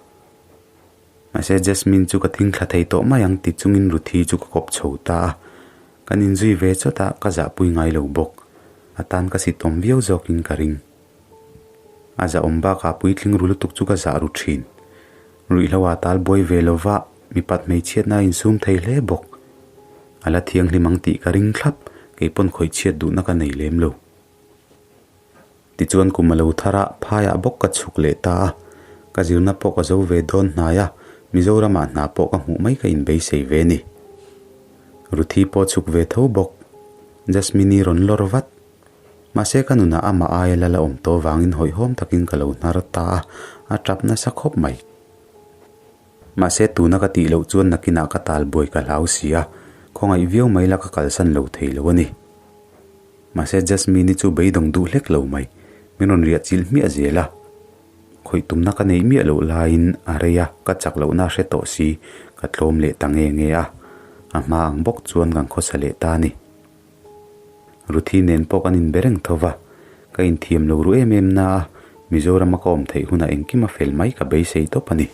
Mahse Jasmine chu ka thing thla thei tawh mai ang ti chungin Ruthi chu ka kawp chho ta a, kan inzui ve chawt a, ka zahpui ngai lo bawk. A tan ka sitawm viau zawkin ka ring. A zahawm bakah puitling ru lutuk chu ka zah ru thin. Ruihhlo ah tal buai ve lova mipat hmeichhiatna a insum thei hle bawk. A la thianghlim ang tih ka ring thlap, kei pawn khawih chhiat duhna ka nei lem lo. Tichuan kum a lo thar a, phaiah bawk ka chhuk leh ta a. Ka zirna pawh ka zo ve dawn hnai a, Mizoramah hna pawh ka hmuh mai ka inbeisei ve ni. Ruthi pawh chhuk ve tho bawk. Jasmine-i rawn lawr vat. Mahse ka nunah amah aia la la awm tawh vangin hawihhawm takin ka lo hnar ta a, a tap nasa khawp mai. Mahse tuna ka tih loh chuan nakinah ka tal buai ka hlau si a, khawngaih viau mai la ka kalsan lo thei lo a ni. Mahse Jasmine-i chu beidawng duh hlek lo mai, min rawn riah chilh hmiah zel a. Khawih tumna ka neih miah loh laiin a rei a, ka chak lohna a hre tawh si, ka tlawm leh ta nge nge a. A hma ang bawk chuan kan khawsa leh ta a ni. Ruthi nen pawh kan inbe reng tho va, ka inthiam lo ru em em na a, Mizorama ka awm theih hunah engkim a fel mai ka beisei tawp a ni.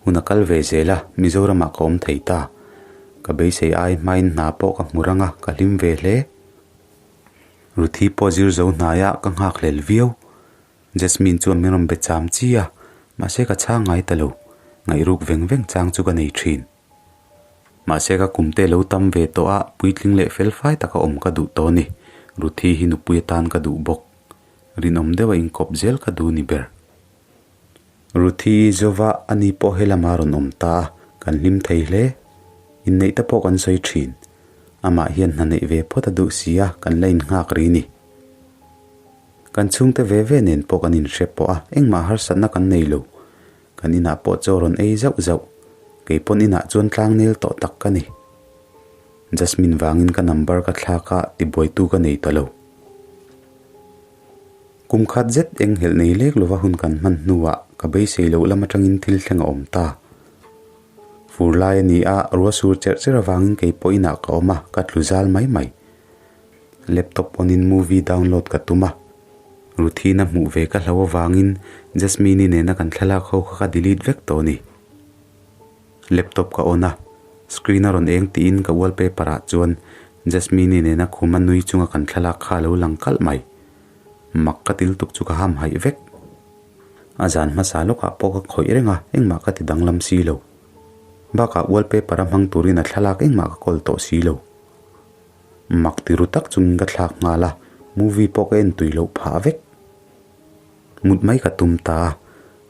Hun a kal ve zel a, Mizoramah ka awm thei ta. Ka beisei ai hmain hna pawh ka hmu rang a, ka hlim ve hle. Ruthi pawh zir zo hnaiah ka nghakhlel viau. Jasmine chuan min rawn be cham chi a, mahse ka chhang ngai ta lo. Ngaihruk veng veng chang chu ka nei thin. Mahse ka kum te lo tam ve tawh a, puitling leh felfai taka awm ka duh tawh a ni. Ruthi hi nupui atan ka duh bawk. Rinawm deuha inkawp zel ka duh ni ber. Ruthi Zova a ni pawh helamah a rawn awm ta a, kan hlim thei hle. Inneih te pawh kan sawi thin. Amah hian hna neih ve phawt a duh si a, kan la innghak ri ni. Kan chhungte ve ve nen pawh kan inhre pawh a, engmah harsatna kan nei lo. Kan inah pawh chaw rawn ei zauh zauh. Kei pawn inah chuan tlangnel tawh tak ka ni. Jasmine vangin ka number ka thlak a, tibuaitu ka nei ta lo. Kum khat zet enghelh nei lek lova hun kan hman hnuah ka beisei loh lam atangin thil thleng a awm ta. Fur lai a ni a, rua sur cherh cherh avangin kei pawh inah ka awm a, ka tlu zal mai mai. Laptop on in movie download ka tum a, Ruthina hmuh ve ka hlo avangin Jasmine-i nena kan thlalak ho kha ka delete vek tawh a ni. Laptop ka on a, screen a rawn eng tiin ka wallpaper ah chuan Jasmine-i nena khum a nui chunga kan thlalak kha a lo lang kalh mai. Mak ka til tuk chu ka ham haih vek. A zan hmasa lawkah pawh ka khawih reng a, engmah ka ti danglam si lo. Bakah wallpaper a hmang turin a thlalak engmah ka kawl tawh si lo. Mak ti ru tak chungin ka thlak nghal a, movie pawh ka en tui loh phah vek. Mut mai ka tum ta a,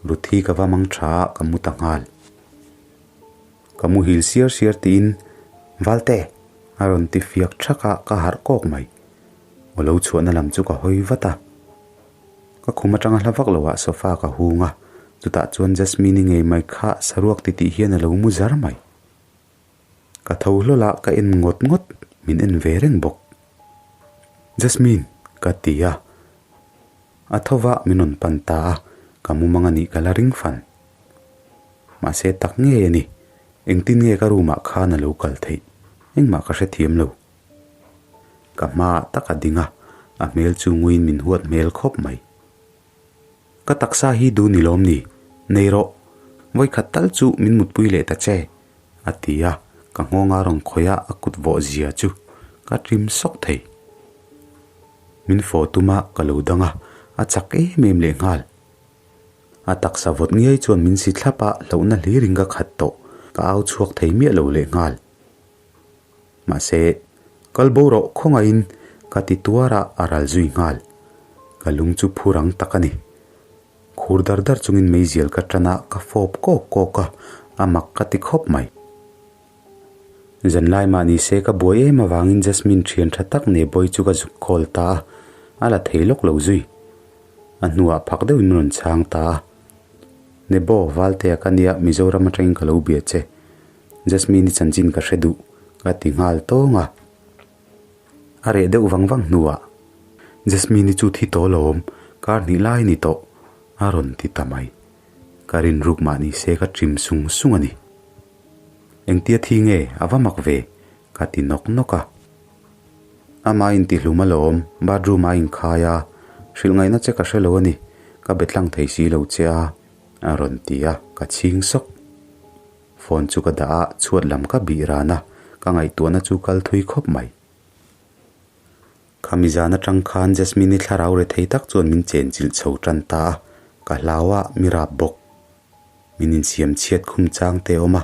Ruthi ka va mang tha a, ka mu ta nghal. Ka muhil siar siar tiin, Valte! a rawn ti fiak thak a, ka harh kawk mai. Aw lo chhuahna lam chu ka hawi vat a. Ka khum atanga hla vak loah sofa ka hung a, chutah chuan Jasmine-i ngei mai kha saruak titih hian a lo mu zar mai. Ka tho hlawl a, ka en ngawt ngawt, min en ve reng bawk. Jasmine! ka ti a. A tho va, min rawn pan ta a, ka mumang a nih ka la ring fan. Mahse tak ngei a ni, engtin nge ka room ah khan a lo kal theih, engmah ka hrethiam lo. Ka hmaah tak a ding a, a hmel chu nguiin min huat hmel khawp mai. Ka taksa hi duh ni lawm ni, nei rawh, vawikhat tal chu min mutpui leh ta che, a ti a, ka nghawnga rawn khawih a a kut vawh zia chu ka ṭim sawk thei. Min fawh tum a, ka lo dang a, a chak em em leh nghal. A taksa vawt ngei chuan min si thlap a, hlauhna hlirin ka khat tawh, ka au chhuak thei miah lo leh nghal. Mahse, kal bo rawh khawngaihin ka ti tuar a, a ral zui nghal. Ka lung chu phur ang tak a ni. Khur dar dar chungin meizial ka tan a, ka fawp kawk kawk a, a mak ka ti khawp mai. Zanlai mah ni se ka buai em avangin Jasmine thian tha tak nei bawi chu ka zuk call ta a, a la thei lawk lo zui. A hnuah phak deuhin min rawn chhang ta a. Nebo, Valtea ka nia, Mizoram atangin ka lo bia che. Jasmine-i chanchin ka hre duh, ka ti nghal tawng a. A reh deuh vang vang hnuah, Jasmine-i chu thi tawh lawm, kar hnih lai ni tawh, a rawn ti ta mai. Ka rinruk mah ni se ka ṭim sung sung a ni. Engtia thi nge, a va mak ve, ka ti nawk nawk a. Amah intihlum alawm, bathroom a inkhai a, hrilh ngaihna che ka hre lo a ni, ka be tlang thei si lo che a, a rawn ti a, ka chhing sawk. Phone chu ka dah a, chhuat lam ka bih ran a, ka ngaihtuahna chu kal thui khawp mai. Khami zan atang khan Jasmine-i thlarau rethei tak chuan min chenchilh chho tan ta a, ka hlau a, mi rap bawk. Min insiam chhiat khum chang te awm a,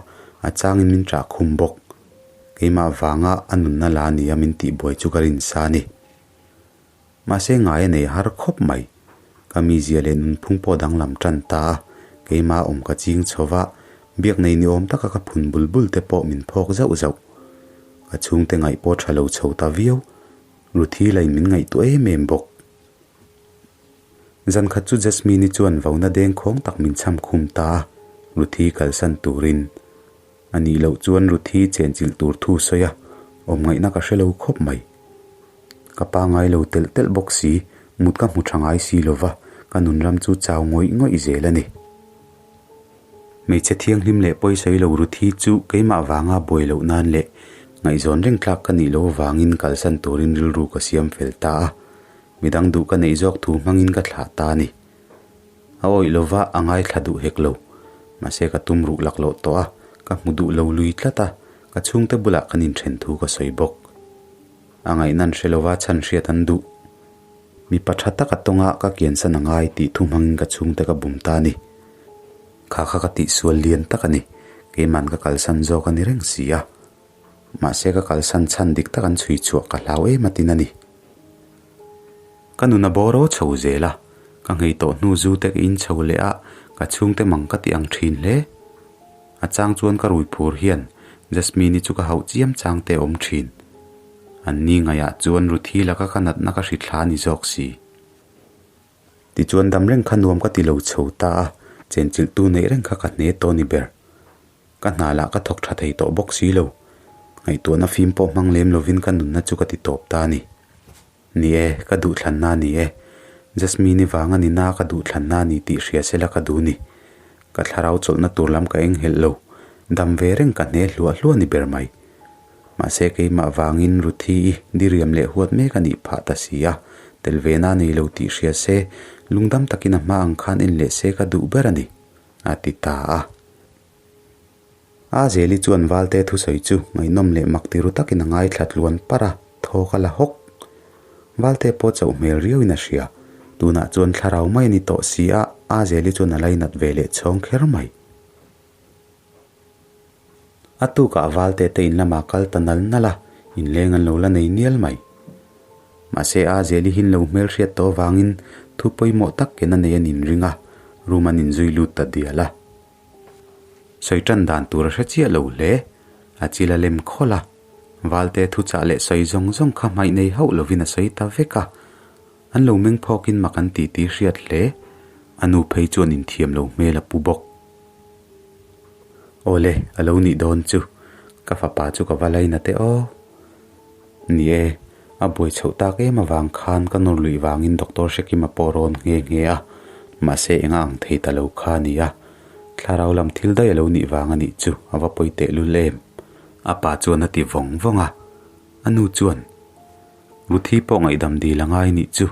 a changin min ṭah khum bawk. Keimah vanga a nunna la nia min tihbuai chu ka rinsa a ni. Mahse ngai a nei har khawp mai. Ka mizia leh nunphung pawh danglam tan ta a, keimah awm ka ching chho va, biak nei ni awm taka ka phun bul bul te pawh min phawk zauh zauh. Ka chhungte ngaih pawh tha lo chho ta viau. Ruthi lain min ngaihtuah em em bawk. Zan khat chu Jasmine-i chuan vauna dengkhawng tak min chham khum ta a, Ruthi kalsan turin. A nih loh chuan Ruthi chenchilh tur thu sawi a, awm ngaihna ka hre lo khawp mai. Ka pa ngai lo telh telh bawk si, mut ka hmu tha ngai si lo va, ka nun ram chu chau ngawih ngawih zel a ni. Hmeichhe thianghlim leh pawisawi lo Ruthi chu keimah vanga buai loh nan leh ngaihzawn reng tlak ka nih loh avangin kalsan turin rilru ka siam fel ta a, midang duh ka neih zawk thu hmangin ka thlah ta a ni. A awih lo va, a ngaithla duh hek lo. Mahse ka tum ruh laklawh tawh a, ka hmu duh lo lui tlat a, ka chhungte bulah kan inthen thu ka sawi bawk. A ngaihna an hre lo va, chhan hriat an duh. Mipa tha taka tawnga ka kiansan a ngai tih thu hmangin ka chhungte ka bum ta a ni. Kha kha ka tihsual lian tak a ni, keiman ka kalsan zawk a ni reng si a. Mahse ka kalsan chhan dik tak an chhui chhuah ka hlau em atin a ni. Ka nun a bawro chho zel a, ka nghei tawh hnu zu te ka in chho leh a, ka chhungte mang ka ti ang thin hle. A chang chuan ka rui phur hian Jasmine-i chu ka hauh chiam chang te a awm thin. An ni ngaihah chuan Ruthi laka ka natna ka hri thla a ni zawk si. Tichuan dam reng kha nuam ka ti lo chho ta a, chenchilhtu neih reng kha ka hne tawh a ni ber. Ka hna lah ka thawk tha thei tawh bawk si lo. Ngaihtuahna fim pawh hmang lem lovin ka nunna chu ka ti tawp ta a ni. Ni e, ka duhthlanna a ni e. Jasmine-i vang a ni na ka duhthlanna a ni tih hria sela ka duh ni. Ka thlarau chawlhna tur lam ka enghelh lo. Dam ve reng ka hne hluah hluah ni ber mai. Mahse keimah vangin Ruthi-i diriam leh huat mek a nih phah ta si a, tel ve na nei lo tih hria se, lungdam takin a hma ang khan en leh se ka duh ber a ni, a ti ta a. A Zeli chuan Valte thusawi chu ngaihnawm leh mak tiru takin a ngaithla tluan parh a, thawk a la hawk. Valte pawh chauh hmel riauin a hria. Tunah chuan thlarau mai a ni tawh si a, A Zeli chuan a lainat ve leh chhawng kher mai. A tukah Valte te in lamah kal ta nal nal a, inleng an lo la nei nial mai. Mahse A Zeli hin lo hmelhriat tawh avangin thu pawimawh tak ken a nei an inring a, room an inzui lut ta dial a. Sawi tan dan tur a hre chiah lo hle. A chil a lem khawlh a. Valte thuchah leh sawi zawng zawng kha hmaih nei hauh lovin a sawi ta vek a. An lo meng phawkin mak an ti tih hriat hle. A nu phei chuan inthiam lo hmel a pu bawk. Awle, a lo nih dawn chu. Ka fapa chu ka va laina teh aw. Ni e, a buai chhoh tak em avang khan ka nawr luih vangin Doctor Hrekima pawh rawn nghe nghe a, mahse enga ang thei ta lo kha a ni a, thlarau lam thil daih a lo nih vang a nih chu a va pawi teh lul em? A pa chuan a ti vawng vawng a, a nu chuan, Ruthi pawh ngaihdam dil a ngai nih chu,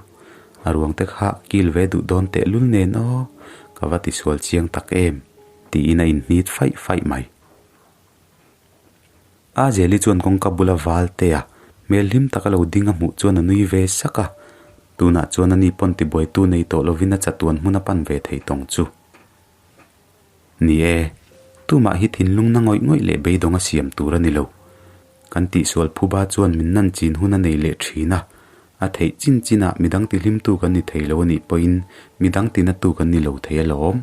a ruang te kha kil ve duh dawn teh lul nen aw, ka va tisual chiang tak em? tiin a inhnit faih faih mai. A Zeli chuan kawngka bula val te a hmel hlim taka lo ding a hmuh chuan a nui ve sak a, tunah chuan ani pawn tibuaitu nei tawh lovin a chatuan hmun a pan ve thei tawng chu. Ni e, tumah hi thinlung na ngawih ngawih leh beidawng a siam tur a ni lo. Kan tihsual phuba chuan min nan chin hun a nei leh thin a, a theih chin chinah midang tihlimtu kan ni thei lo a nih pawhin midang tinatu kan ni lo thei alawm.